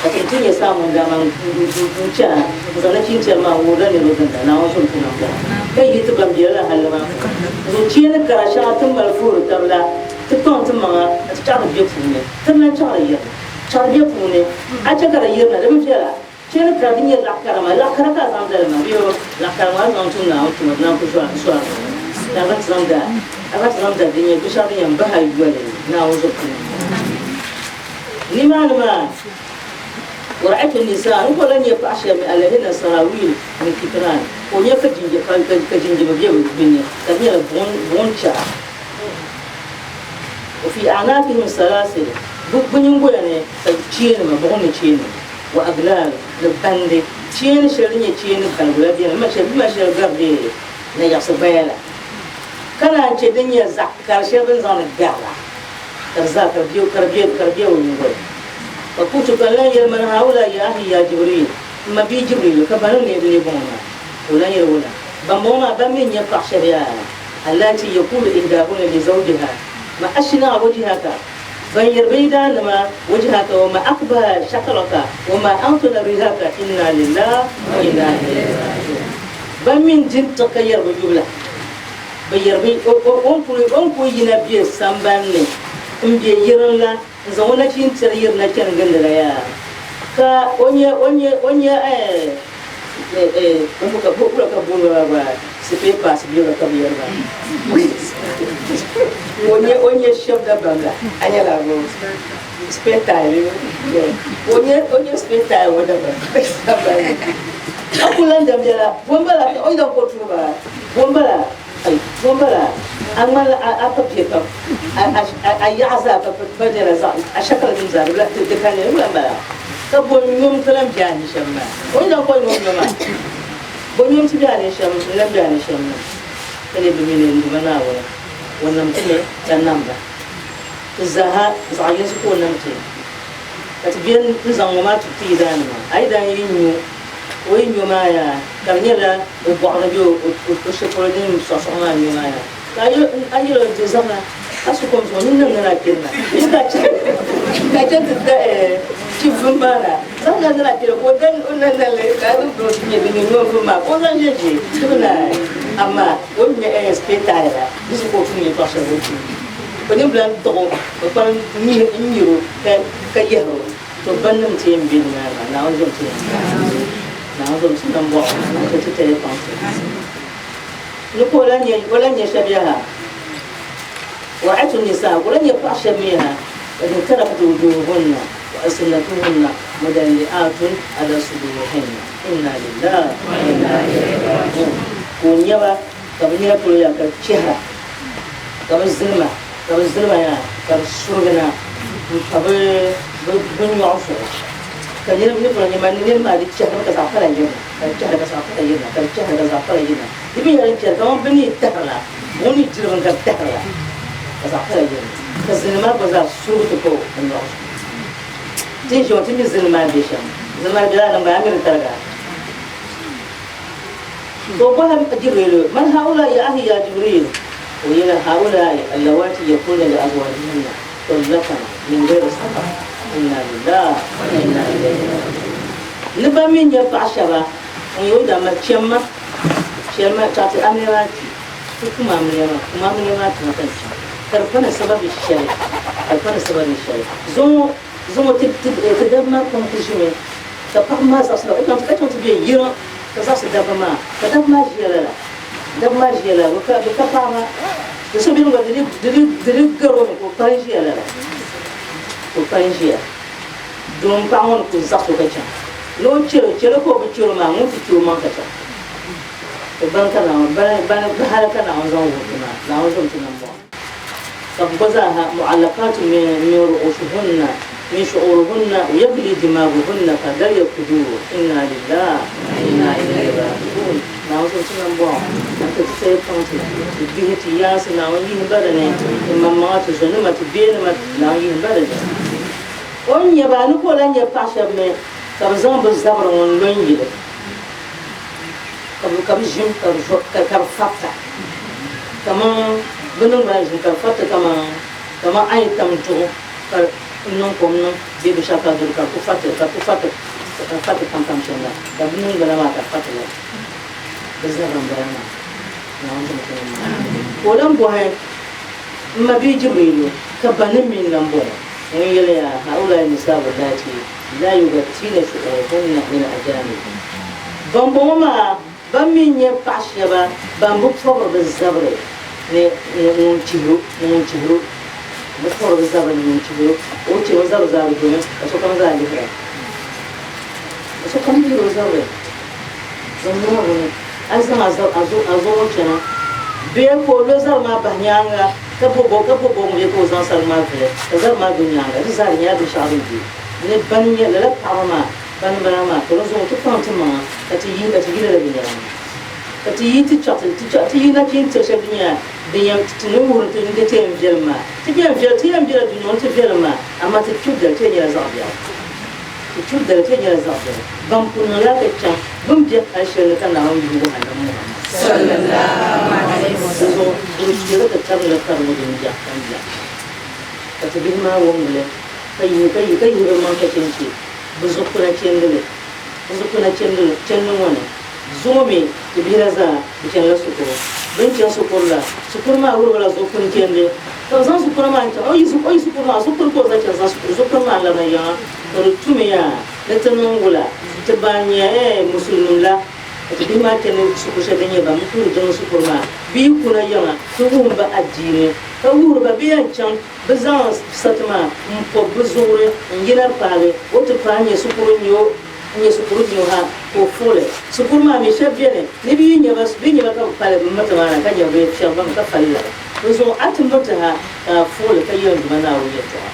Ka ti ti nya Saamon daa man n chana n zaŋ nachintɛri maa n-wuhirila niriba ginda Naawuni zom ti niŋ bɔŋɔ ka yi ti ban bela la halli maa puuni. Zuɣu cheeni kara shɛŋa ti ni mali vuhiri tab la, ti kpaŋ ti maŋa ka ti chaɣiri be puuni, ti ni lan chaɣiri yirina. Chaɣiri bɛ puuni, a chɛ ka di yirina, di bi viɛla. Chɛ ni ka di nyɛ laɣ kara maa, laɣ kara ka a zaŋ dali maa bee laɣ kara maa a ni zaŋ tum Naawuni tuma, di naan ku sɔri a ni. A ti zaŋ da, a gba ti zaŋ da din nyɛ binshɛɣu din yɛn bahi a yoli Naawuni zuɣu puuni. Nimaani maa, Wara'aytu nisaa, n ku lan nya paɣ shɛba mi alahinna sarawiil min kitraan, ka o nya ka jinjama be bɛ ni, ka di nyɛla buɣim chɛra. Wa fi a'naaqihim salaasil, bɛ nyingoya ni ka cheenima, buɣim ni cheenima, wa aglaal, ni bandi, cheeni shɛli din nyɛ cheeni baligu la beni, bɛ mali shɛli gari bɛ nayaɣisi gbaya la, ka naan chɛ din nyɛ zaɣ kar shɛli bɛ ni zaŋdi gari la, ka di zaa ka di be o nyingoli. Fa qultu, ka n lan yɛli, Man haulaa'i ya ahi ya Jibriil, m mabia Jibriil, ka banim n-lee bɔŋɔ maa? Ka o lan yɛli, Wula? Bambɔŋɔ maa ban mi n-nyɛ paɣ shɛba yaa? Allati yaqulu ihdahunna li zawjiha ma ashna'a wajhaka, ban yɛri bɛ yidaannima, wajhaka wa ma aqbaha shaklaka wa ma antana rihaka inna lillahi wa inna ilayhi raji'un. Ban mi n-di n-tiɣi ka yɛri bɛ yubu la, bɛ yɛri bɛ o ni kuli yina bɛ sambani ni m-be yirin la n-zaŋ o nachintɛri yirina chani gindi la yaa ka o nya o nya o nya ka bukura ka booni ba gba sipee paasi bɛ ka bɛ yɛri ba o nya o nya shɛba dabam la a nyɛla bɛ sipee taai o nya o nya sipee taai ŋɔ dabam a ku lan damdila bo m-bala o yi daŋ ka o tuhi ba bo m-bala bo m-bala a ŋmanila a pa bɛ pam a yaɣa zaa pa nyɛla zaɣ a shɛkala din zaa di ka niriba la m-bala ka bo nyom ti lan be a ni shɛm maa o ni lan kɔhi ni o nyo maa bo nyom ti be a ni shɛm n-lan be a ni shɛm maa ka lee bi mi ni n Duuma Naawuni o nam ti mi ka nam ba ti zaaha zaɣ yinsi ka o nam ti ka ti be n-zaŋ ŋɔ maa tuhi ti yidaannima a yidan yi nyu o yi nyo maa yaa ka di nyɛla o bɔɣu ni be o shɛli polo din sɔɣisɔɣi maa nyo maa yaa Ka a yɛl o, Di zaŋ a su kom zuɣu nini niŋ a kpiri na. Yi ka chɛ ka chɛ ti da chi vum maa na, zaŋ na niŋ a kpiri ka o dan o nandanli ka a niŋ o nyɛ din nyɛ vum maa ka o zaŋ ʒe ʒe ti bi naai. Amaa o ni nya spare tire la, di zuɣu ka o tum yɛltɔɣa shɛli o tum. O ni bilan taɣ o, o kpalim n-nyir o ka yɛhir o. To bannim ti yɛn be nimaani maa, Naawuni zom ti yɛn Naawuni zom ti nambɔɣu ka ti tali kpaŋ ti. Ni ka o lan nya, o lan nya shɛba yaha, Ra'aytu nisaa, ka o lan nya paɣ shɛba mi yaha, qad intarafat wujuhuhunna wa alsinatuhunna mudalli'atun ala sudurihinna, inna lillahi wa inna ilayhi raji'un. Ka o nya ba ka bɛ nina polo yaa ka chɛhira, ka bɛ zilima, ka bɛ zilima yaa ka di surigi na m-pa bɛ bɛ nyɔɣu zuɣu. Ka niriba ni polo nya ma ni niriba maa di chɛhirimi ka zaɣ pala yirina, ka di chɛhiri ka zaɣ pala yirina, ka di chɛhiri ka zaɣ pala yirina. Di mi nyɛla din chɛri kaman bɛ ni yi tahiri la, buɣim ni yi diri bini ka di tahiri la, ka zaɣ pala yirina. Ka zilim maa gba zaa surigi ti pa o nyɔɣu zuɣu. Ti ni ʒiya ŋɔ, ti mi zilim maa ni be shɛm. Zilim maa di bela a niŋgbuna, a mi di tariga. Ka o bɔhi Jibriilu, Man haulaa'i ya ahi ya Jibriil? Ka o yɛli, Haulaa'i allawaati yakulna li azwaajihinna tallaqna min gayri sadaq. Inna lillahi wa inna ilayhi raaji'uun. Ni ban mi nyɛ paɣa shɛba ŋun yɛ o daa mali chɛmma, chɛli ma chaɣ ti amiliya maa kpi, ti kum amiliya maa, kum amiliya maa tima ka n chaŋ, ka di pa ni sababi shɛli, ka di pa ni sababi shɛli. Zuŋɔ, zuŋɔ ti, ti, ti dabba maa pam ku ʒimi Ka paɣaba maa zaɣisi ba, ka chaŋ ti be yiŋa ka zaɣisi dabba maa, ka dabba maa ʒiya lala, dabba maa ʒiya lala, bɛ ka paɣaba, di so beni gba di di gari o mi ka o kpalim ʒiya lala, ka o kpalim ʒiya. Domin paɣa ŋɔ ni kuli zaɣisi o ka chaŋ, ni o chɛli o, chɛli ka o bi chɛli o maa, ŋun ti chɛ o maŋ ka chaŋ. To bani ka Naawuni, bani, bani, hali ka Naawuni zaŋ wuhi ti maa, Naawuni zom ti nambɔɣu. Ka bɛ gba zaaha, mu'allaqaatu min ru'usuhunna min shu'uruhunna yagli dimaaguhunna ka galya kuduur, inna lillahi wa inna ilayhi raaji'uun. Naawuni so ti nambɔɣu, ka ti ti sayi paŋ ti, ti bihi, ti yaansi, Naawuni yihim ba di ni, ti maŋmaŋa, ti zonima, ti beenima, Naawuni yihim ba di ni. O ni nya ba, a ni ka o lahi nya paɣ shɛba mi ka bɛ zaŋ bɛ zabiri ŋɔ n-lo n-yili, ka bɛ ʒim ka di fabita. Kaman bɛ niŋ ba ʒim ka di fabiti kaman a yi tam duɣu ka niŋ kom niŋ bee binshɛɣu ka di duri ka di ku fariti ka di ku fariti ka di fariti pampam shɛm la ka bɛ niŋgbuna maa ka di fariti lala. Bɛ zabiri m-bala maa. Naawuni zaŋ ti niŋ maa. Ka o lan bɔhi m mabia Jibriilu, Ka banim mi n-lan bɔŋɔ? Ŋun yɛliya, Haulai nisaabu laati la yugattiina shu'uruhunna min ajaanib. Bambɔŋɔ maa Ban mi nyɛ paɣ shɛba ban bi pɔbiri bɛ zabiri ni ŋun chihir o, ni ŋun chihir o bi pɔbiri bɛ zabiri ni ŋun chihir o, o chɛ o zabiri zaa bi domi ka sokam zaa lihira. Ka sokam lihiri o zabiri din ŋuna ŋuni a yi zaŋ a zuɣu ŋɔ chana bee ka o lo zabiri maa bahi nyaaŋa ka bo bo ka bo bo ŋun bee ka o zaŋ sariga maa vuli ka zabiri maa do nyaaŋa di zaa di nyɛla binshɛɣu din be ni ban nyɛ lala paɣaba maa Bani bala maa, ka di zuɣu ti kpaŋ ti maŋa ka ti yi ka ti yi lala binyɛra maa. Ka ti yi ti chaɣ ti chaɣ ti yi nachin tiri shɛli din nyɛ din yɛn ti ni wuhiri ti ni ti yɛn viɛlim maa. Ti yɛn viɛli ti yɛn bela dunia ŋɔ ni ti viɛlim maa, amaa ti kpibu dali ti yɛn nyɛla zaɣ biɛɣu. Ti kpibu dali ti yɛn nyɛla zaɣ biɛɣu. Ban pun niŋ lala ka chaŋ bɛ ni be hal shɛli ni ka Naawuni yihi wuhi Annabi Muhammad. Di zuɣu di chɛ ka ti tabili karibu din biɛɣu kam biɛɣu. Ka ti bihi maa wumdi li ka yihi ka yihi ka yihi bɛ maŋ ka chɛ n-chɛ. Bɛ zuɣupina chendili, bɛ zuɣupina chendili, chendi ŋɔ ni, zuŋɔ mi ti bihi la zaa bɛ chanila shikuru. Bɛ ni chani shikuru la, shikuru maa wuhibu la zuɣupini chendi. Ka bɛ zaŋ zuɣupina maa n-chaŋ, o yi o yi shikuru maa, zuɣupini ka o zaŋ chani zaŋ shikuru, zuɣupini maa n-labina yiŋa. Ka di tumi yaa ni ti niŋ wula, ti ban nyɛ eh musulinim la, ka ti bihi maa chani shikuru shɛli din nyɛ ban bi tuhiri jiŋli shikuru maa, bɛ yi kuna yiŋa, ti wuhim ba adiini, ka wuhiri ba bɛ yɛn chaŋ Bɛ zaŋ sati maa m-pɔbi bɛ zuɣuri n-yina paagi o ti paai nyɛ shikuru n-nyɛ o n-nyɛ shikuru nyɛ o ha ka o fuɣi li. Shikuru maa mi shɛba beni ni bɛ yi nya ba bɛ nya ba ka bɛ pali bɛ miriti maa na ka nya bɛ fiɛbi ba mi ka fali lala. Dinzuɣu a ti miriti ha ka a fuɣi li ka yɛli n Duuma Naawuni yɛltɔɣa.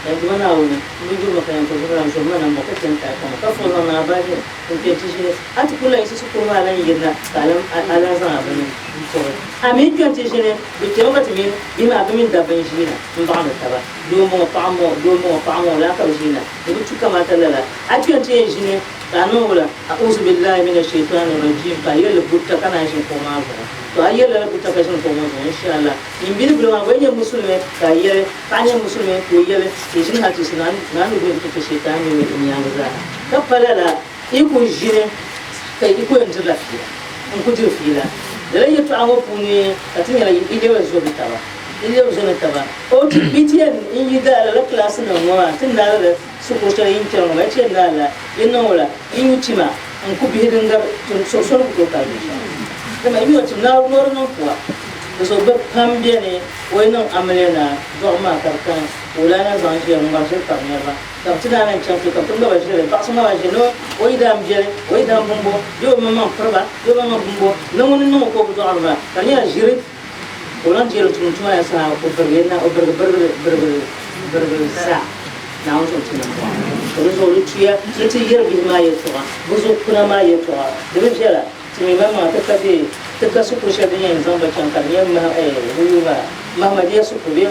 Yaa n Duuma Naawuni, m bi yuri ma ka yɛn ku zuɣu la n zom ma nambɔɣu ka chɛ n-taai kpaŋ ka fuɣi zaŋ niŋ a baaji ni n-kpe nti ʒini. A ti ku lan yiɣisi shikuru maa lan yirina ka a lan zaŋ a bini m-pɔbi. A mi kpe nti ʒini Bɛ chɛmi ka ti mini bihi maa bɛ mini dabba n-ʒiina m-baɣindi taba. Doo m-bɔŋɔ, paɣa m-bɔŋɔ, doo m-bɔŋɔ, paɣa m-bɔŋɔ, lala ka bɛ ʒiina. Di bi tu kamaata lala. A kpe nti yɛn ʒini ka a niŋ wula? A'uuzu billaahi mina shaitaani rajiim ka a yɛli li buta ka naan ʒini kuɣu maa zuɣu. To a yɛli lala buta ka ʒini kuɣu ŋɔ zuɣu insha Allah. Nyin bidibila maa gba yi nyɛ musulimi ka a yɛli, paɣa nyɛ musulimi ka o yɛli, ti ʒini hali ti yiɣisi Naawuni ni ti ti shaitaani mini o nyaaŋa zaa. Ka pa lala, yi ku ʒini ka yi ku yɛn dirila fiila. N ku diri fiila. Lala yɛltɔɣa ŋɔ puuni ka ti nyɛla yi lɛbi zo ni taba, yi lɛbi zo ni taba. O ti bi ti yɛn n yi daa lala kilaasi nim ŋɔ maa ti naai lala shikuru shɛli yin chani ŋɔ maa, yi ti yɛn naai la yi niŋ o la yi nyu tima n ku bihi din gari so so ni ku tooi kali binshɛɣu. Dama yi nyu tim noori niŋ pua. Di zuɣu bɛ pam beni o yi niŋ amiliya na dɔɣim maa ka di kani ka o lahi na zaŋ ʒiya n-ŋmari ʒiri tabi niriba. Ka bɛ ti daa lan chaŋ kpe ka bɛ ti ŋma ba ʒiri, baɣisi ŋma ba ʒiri ni o yidaan biɛli, o yidaan bumbo, bee o maŋmaŋ piriba, bee o maŋmaŋ bumbo, ni ŋuni n-niŋ o ka o bi dɔɣiri ba, ka di nyɛla ʒiri ka o lan deeri tum tuma ya saha o birigi na, o birigi birigiri birigiri birigiri zaa Naawuni zuɣu ti niŋ bɔɣa. Ka di zuɣu di tuya ni ti yɛri bihi maa yɛltɔɣa, bɛ zuɣu kuna maa yɛltɔɣa, di bi viɛla. Ti mi maŋmaŋa ti ka bɛ ti ka shikuru shɛli din yɛn zaŋ ba chaŋ ka di nyɛ wuyu maa Mahmadiya shikuru bee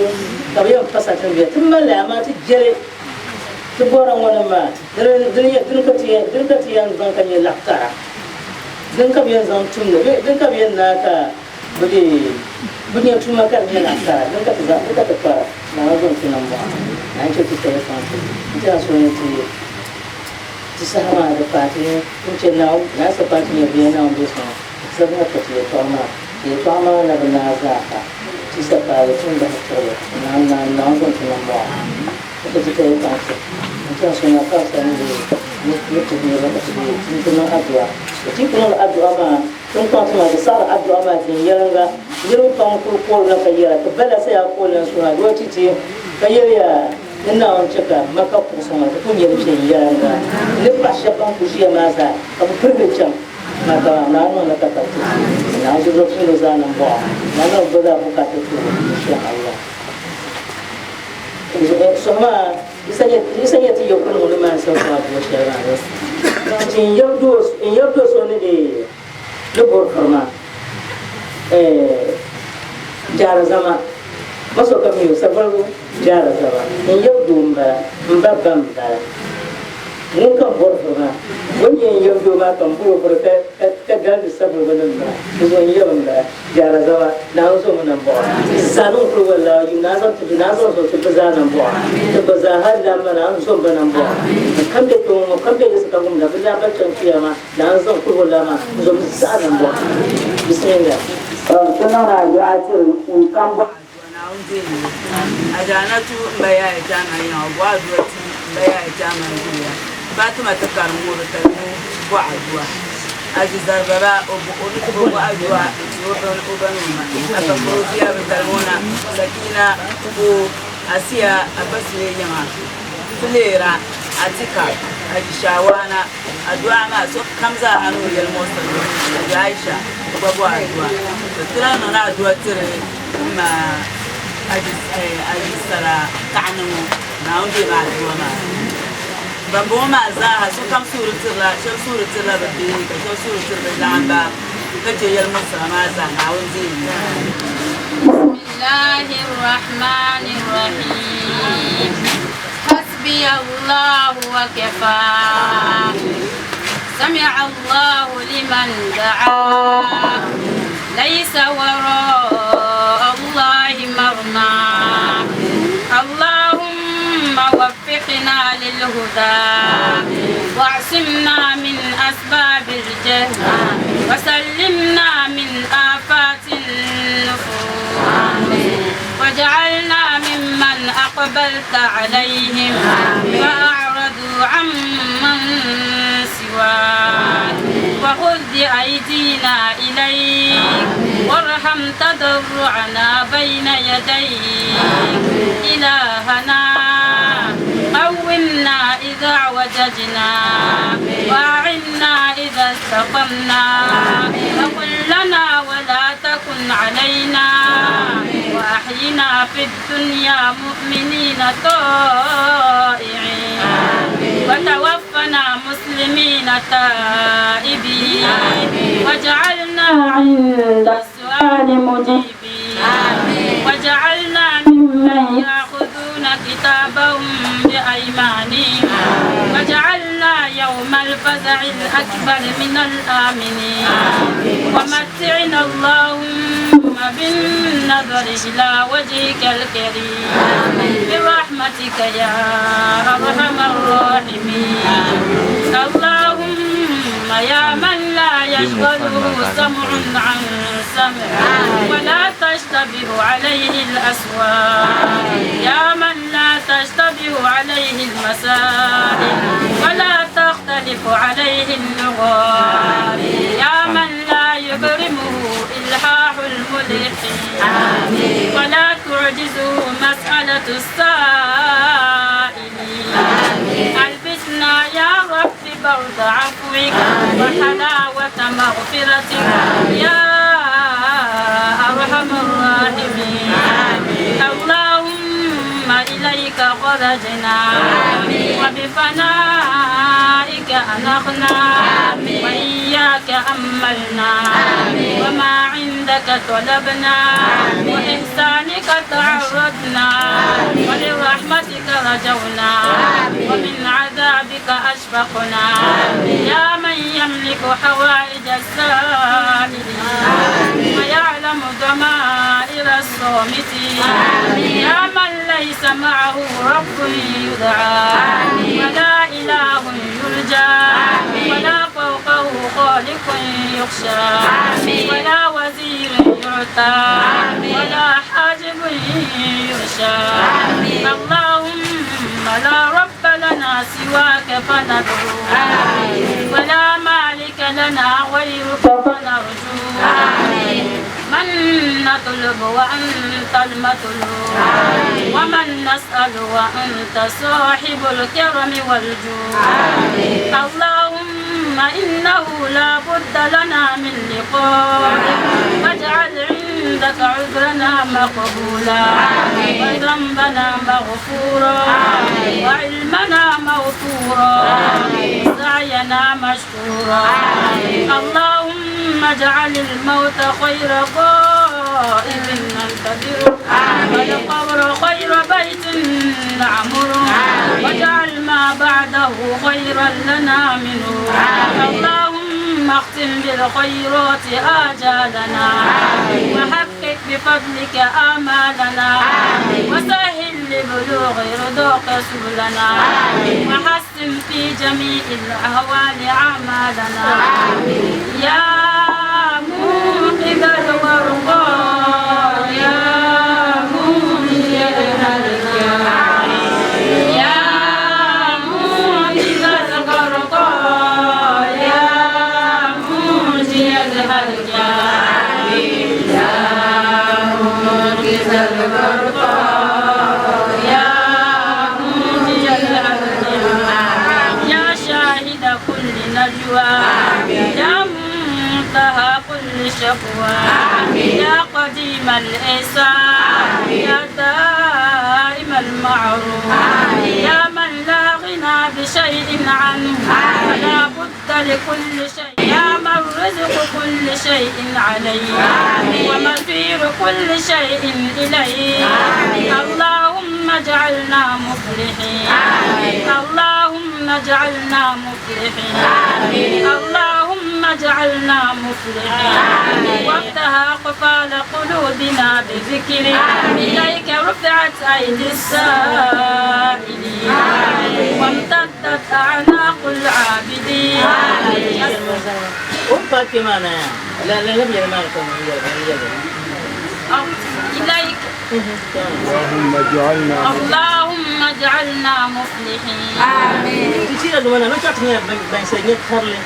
ka bɛ yɛn pa satin bɛ ti mali li amaa ti jɛli ti bɔra ŋɔ nim maa dini ka ti yɛn zaŋ ka nyɛ laɣ kara din ka bɛ yɛn zaŋ tumdi bee din ka bɛ yɛn naai ka bɛ dee bɛ nya tuma ka di nyɛ laɣ kara din ka ti zaŋ din ka ti kpara Naawuni zaŋ ti niŋ bɔɣa ni a ni chɛ ti tali kpaŋsi n-ti a so ni ti Di saha maa di paai ti ni chɛ Naawuni ni a sa paai ti nyɛ bia Naawuni be sɔŋ sabila ka ti yɛtɔɣa maa ti yɛtɔɣa maa na bi naai zaa ha. Ti sa paai ti ni bahi tiɣili Naawuni Naawuni Naawuni zaŋ ti niŋ mɔɣu ka chɛ ti tali kpaŋsi n-ti a so na ka a sa ni deei ni ni tuhi niriba ka ti deei ti ni ti niŋ adua. Ka ti ku niŋdi adua maa ti ni kpaŋsi maa ti saɣiri adua maa viɛnyɛliŋga niriba pam kuli koorila ka yɛra ti bala sa yaa koorila n-suhira doo ti ti ka yɛliya Ni Naawuni chɛ ka Maka kuɣusi ŋɔ ti ku nyɛ li viɛnyɛliŋga ni paɣ shɛba ban kul ʒiya maa zaa ka bɛ pirigili chaŋ Maka maa, Naawuni niŋ li ka ka ti ti Naawuni zuɣu tuuli zaa niŋ bɔɣa, Naawuni niŋ bɛ zaa bukaata tuuli, insha Allah. Suhu maa, Yisa nyɛ ti yɛ kul ŋuni maa n-sabi sɔŋ a buɣ shɛli maa ni. N yab do so ni ni bɔri firi maa. Jaara zama ma so ka mi o sabaligu jaara zama n yab doo n bala n ba ba n bala ŋun kam bɔri vuri maa o ni nyɛ n yab doo maa ka n bɔri o vuri ka galindi sabaligu nim maa di zuɣu n yab n bala jaara zama Naawuni zo mi nambɔɣu zaa niŋ kuli wala yim naa zaŋ ti du naa zaŋ zo ti bi zaa nambɔɣu ti bi zaa hali daa ma Naawuni zo ba nambɔɣu n kam be kpe ŋɔ kam be yiɣisi ka wumda bi daa ba chaŋ kiyama Naan zaŋ kuligu la maa n-zo mi zaɣ nambɔɣu. Bismillah. Ti niŋdi adu'a tiri ŋun kam bɔhi adu'a Naawuni deemi li. Ajaanatu m ba Yaya Chaamani yiŋa o bɔhi adu'a ti m ba Yaya Chaamani zuliya. Fatima ti karim ŋɔ bi tali ni bɔhi adu'a. Aji Zari baba o ni ti bo bɔhi adu'a n-ti o ba ni o ma. Afa Fauziya bi tali ŋɔ na Sakina o Asiya Afa Sule yiŋa Fulera Atika Aji Shawana Adua maa sokam zaa ha ni o yɛli muɣisiri ni Aji Aisha o gba bɔhi adua. Bɛ ti lahi niŋdi adua tiri m ma Aji Sara Taɣani ŋɔ Naawuni deemi adua maa. Bambɔŋɔ maa zaa ha sokam suhuri tirila, shɛba suhuri tirila bɛ bihi ka shɛba suhuri tiri bɛ laɣimba ka che yɛlimuɣisira maa zaa Naawuni deemi. Bismillahirrahmanirrahim. Hasbiya Allahu wa kafa. Sami'a Allahu liman da'a. Laysa wara'a Allahi marma. Allahumma waffiqna lil huda. Wa'simna min asbabil jahl. Wa sallimna min afatin nufus. Waj'alna mimman aqbalta alayhim wa a'radu amman siwak. Wa khudh bi aydina ilayk warham tadarru'ana bayna yadayk. Ilahana qawwimna idha wajajna wa a'inna idha istaqamna wa qul lana wa la takun alayna wa ahyina fi dunya mu'minina ta'i'in wa tawaffana muslimina ta'ibin waj'alna 'inda as-su'ali mujibin waj'alna mimman ya'khudhuna kitabahum bi aymanihim waj'alna yawma al-faza'i al-akbar min al-aminin wa matti'na Allahumma bin-nadari ila wajhika al-karim bi rahmatika ya arhamar rahimin. Allahumma ya man la يشغله سمع عن سمع ولا تشتبه عليه الأسواق، يا من لا تشتبه عليه المسائل ولا تختلف عليه اللغات، يا من لا يكرمه إلحاح الملحين ولا تعجزه مسألة السائلين. ألبسنا يا رب برد عفوك وحلاوة مغفرتك يا أرحم الراحمين. اللهم إليك خرجنا وبفنائك أنخنا وإياك أملنا وما عندك طلبنا وإحسانك تعرضنا ولرحمتك رجونا ومن عذابك أشفقنا. يا من يملك حوائج السائلين ويعلم ضمائر الصامتين، يا من ليس معه رب يدعى ولا إله يرجى ولا فوقه خالق يخشى ولا وزير يعطى ولا حاجب يرشى. اللهم لا رب لنا سواك فندعو ولا مالك لنا غيرك فنرجو. من نطلب وأنت المطلوب ومن نسأل وأنت صاحب الكرم والجود. اللهم إنه لا بد لنا من لقائك فاجعل عندك عذرنا مقبولا وذنبنا مغفورا وعلمنا موفورا وسعينا مشكورا. اللهم اجعل الموت خير قائم ننتظره والقبر خير بيت نعمره واجعل ما بعده خيرا لنا منه. اللهم اختم بالخيرات آجالنا وحقق بفضلك آمالنا وسهل لبلوغ رضاك سبلنا وحسن في جميع الأهوال أعمالنا. يا منقذ الغرقى يا منجي الهلكى يا منقذ الغرقى يا منجي الهلكى يا منقذ الغرقى يا منجي الهلكى يا شاهد كل نجوى يا منتهى كل شكوى يا قديم الإحسان يا دائم المعروف يا من لا غنى بشيء عنه ولا بد لكل شيء، يا من رزق كل شيء عليه ومصير كل شيء إليه. اللهم اجعلنا مفلحين، اللهم اجعلنا مفلحين، اللهم اجعلنا مفلحين. وافتح أقفال قلوبنا بذكرك، إليك رفعت أيدي السائلين وامتدت أعناق العابدين. O pa kpɛ maa na la la la yɛli maa ka yɛli yɛli. إليك اللهم اجعلنا اللهم اجعلنا مفلحين. Ti ti la duma na no chak nyɛ ban sɛ nyɛ karili.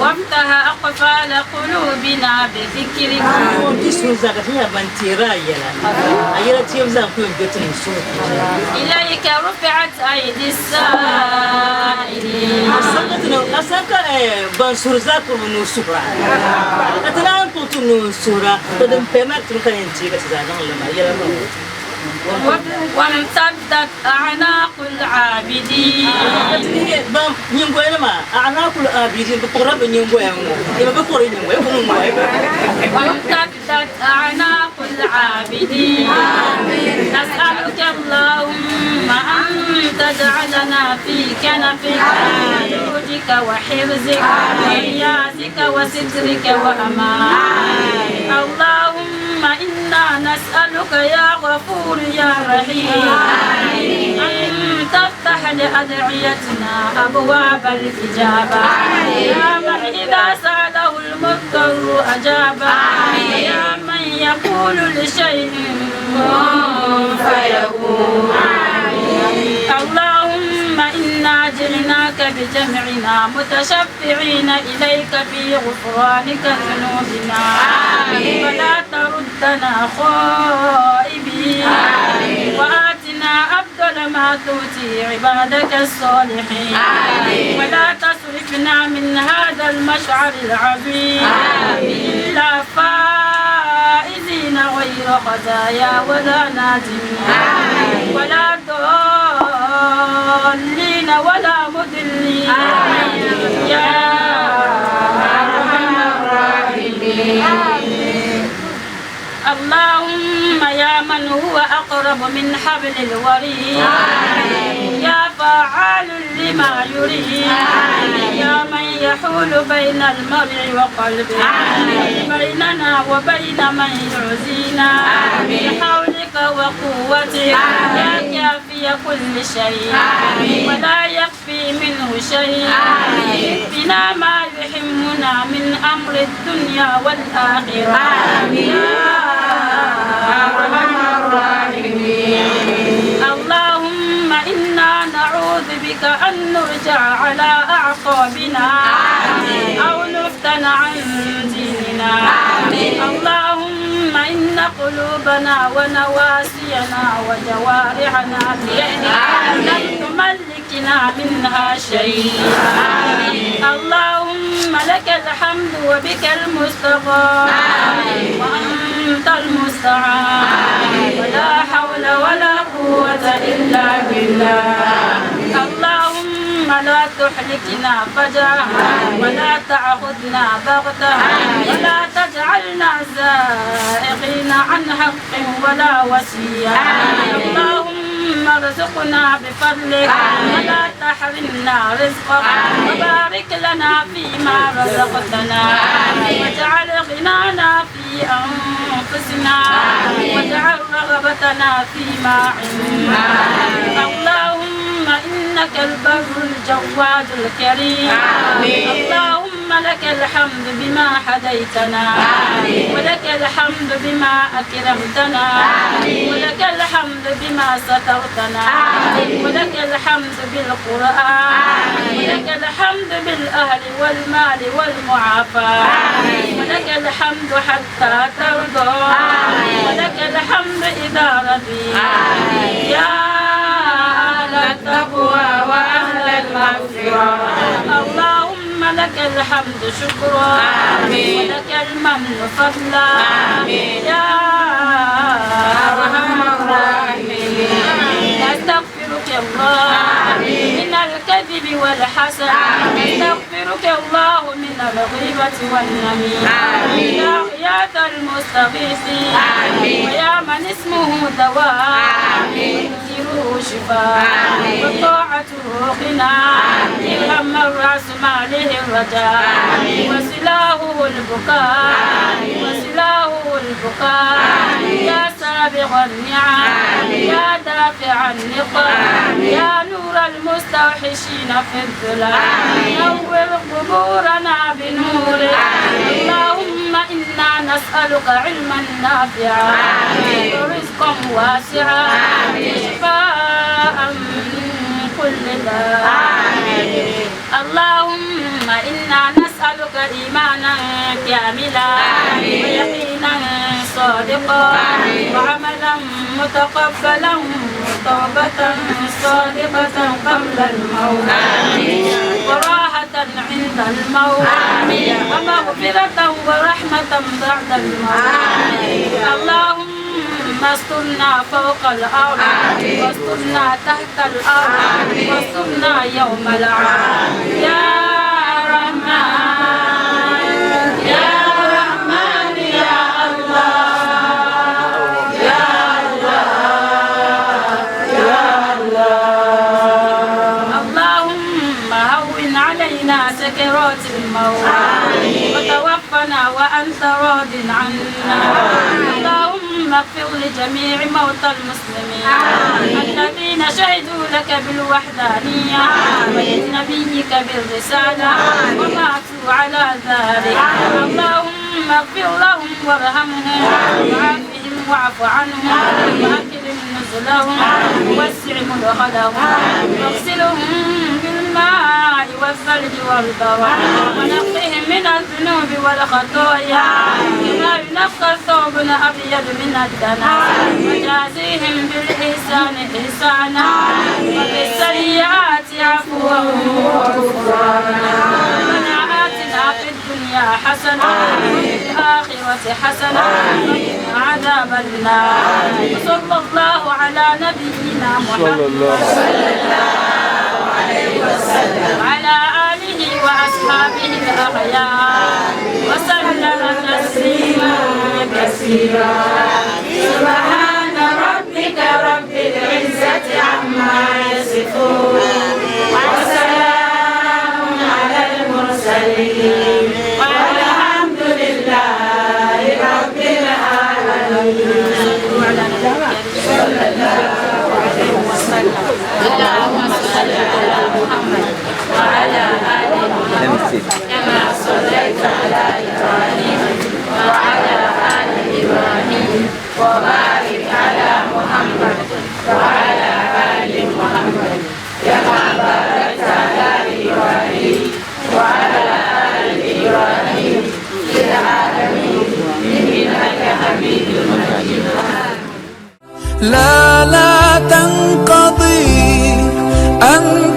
وافتح أقفال قلوبنا بذكرك. Ti sun zaa ka ti nyɛ ban teera a yɛla a yɛla teebu zaa ku yɛn do ti ni sun. إليك رفعت أيدي السائلين. A san ka ti ni a san ka ban suri zaa ku bi nuu suhura ka ti naan kpuɣi ti nuu suhura to din paya maa ti ni ka yɛn teei ka ti zaa niŋ li maa yɛla maa. وامتدت أعناق العابدين. Ka ti ni ban nyingoya nima a'naaqul abidin bi kpuɣirila bi nyingoya ŋɔ yɛma bi kpuɣiri nyingoya ku ŋmai. وامتدت أعناق العابدين. نسألك اللهم أن تجعلنا في كنفك وجودك وحرزك ورياسك وسترك وأمانك. اللهم إنا نسألك يا غفور يا رحيم أن تفتح لأدعيتنا أبواب الإجابة. يا من إذا سأله المضطر أجاب. يا من يقول لشيء كن فيكون. اللهم إنا جئناك بجمعنا متشفعين إليك في غفرانك ذنوبنا، ولا تردنا خائبين، وآتنا أفضل ما تؤتي عبادك الصالحين، ولا تصرفنا من هذا المشعر العظيم إلا فائزين غير خزايا ولا نادمين ولا ضالين ولا مضلين يا أرحم الراحمين. اللهم يا من هو أقرب من حبل الوريد، يا فعال لما يريد، يا من يحول بين المرء وقلبه، بيننا وبين من يعزينا بحولك وقوتك، يا كافي كل شيء ولا يخفي منه شيء، اكفنا ما يهمنا من أمر الدنيا والآخرة يا أرحم الراحمين. اللهم إنا نعوذ بك أن نرجع على أعقابنا أو نفتن عن ديننا. اللهم إن قلوبنا ونواسينا وجوارحنا بيدك لم تملكنا منها شيئا. اللهم لك الحمد وبك المستغاث وأنت المستعان، ولا حول ولا قوة إلا بالله. اللهم لا تحلكنا فجأة ولا تأخذنا بغتة ولا تجعلنا زائغين عن حق ولا وصية. اللهم ارزقنا بفضلك ولا تحرمنا رزقك، وبارك لنا فيما رزقتنا، واجعل غنانا في أنفسنا، واجعل رغبتنا فيما عندنا. اللهم إنك البر الجواد الكريم. اللهم لك الحمد بما هديتنا، ولك الحمد بما أكرمتنا، ولك الحمد بما سترتنا، ولك الحمد بالقرآن، ولك الحمد بالأهل والمال والمعافاة، ولك الحمد حتى ترضى، ولك الحمد إذا رضيت. يا أهل التقوى وأهل المغفرة، اللهم لك الحمد شكرا، ولك المن فضلا، يا أرحم الراحمين. أستغفرك الله من الكذب والحسد، أستغفرك الله من الغيبة والنميمة، يا غياث المستغيثين، ويا من اسمه دواء وذكره شفاء وطاعته غنى، ارحم الرأس ماله الرجاء، وسلاهه البكاء، وسلاهه البكاء، يا سابغ النعم، يا دافع النقم، يا نور المستوحشين في الظلام، نور قبورنا بنورك. اللهم إنا نسألك علما نافعا، ورزقا واسعا، وشفاء من كل داء. اللهم إنا نسألك إيمانا كاملا، ويقينا صادقا، وعملا متقبلا، وتوبة صادقة قبل الموت، وراحة عند الموت، ومغفرة ورحمة بعد الموت. اللهم استرنا فوق الأرض، واسترنا تحت الأرض، واسترنا يوم العرض. يا رحمن، يا رحمن، يا الله، يا الله، يا الله. اللهم هون علينا سكرات الموت، وتوفنا وأنت راض عنا. اللهم اللهم اغفر لجميع موتى المسلمين الذين شهدوا لك بالوحدانية ولنبيك بالرسالة وماتوا على ذلك. اللهم اغفر لهم وارحمهم وعافهم واعف عنهم وأكرم نزلهم ووسع مدخلهم واغسلهم بالماء والثلج والبرد ونقهم من الذنوب والخطايا كما ينقى الثوب الأبيض من الدنس، وجازيهم بالإحسان إحسانا وبالسيئات عفوا وغفرانا. ربنا آتنا في الدنيا حسنة وفي الآخرة حسنة وقنا عذاب النار. وصلى الله على نبينا محمد وعلى آله وأصحابه الأخيار وسلم تسليما كثيرا. سبحان ربك رب العزة عما يصفون وسلام على المرسلين والحمد لله رب العالمين. صلوا على النبي صلى الله عليه وسلم. اللهم صل على محمد وعلى آل محمد كما صليت على إبراهيم وعلى آل إبراهيم، وبارك على محمد وعلى آل محمد كما باركت على إبراهيم وعلى آل إبراهيم في العالمين إنك حميد مجيد. لا لا تنقضي أنت.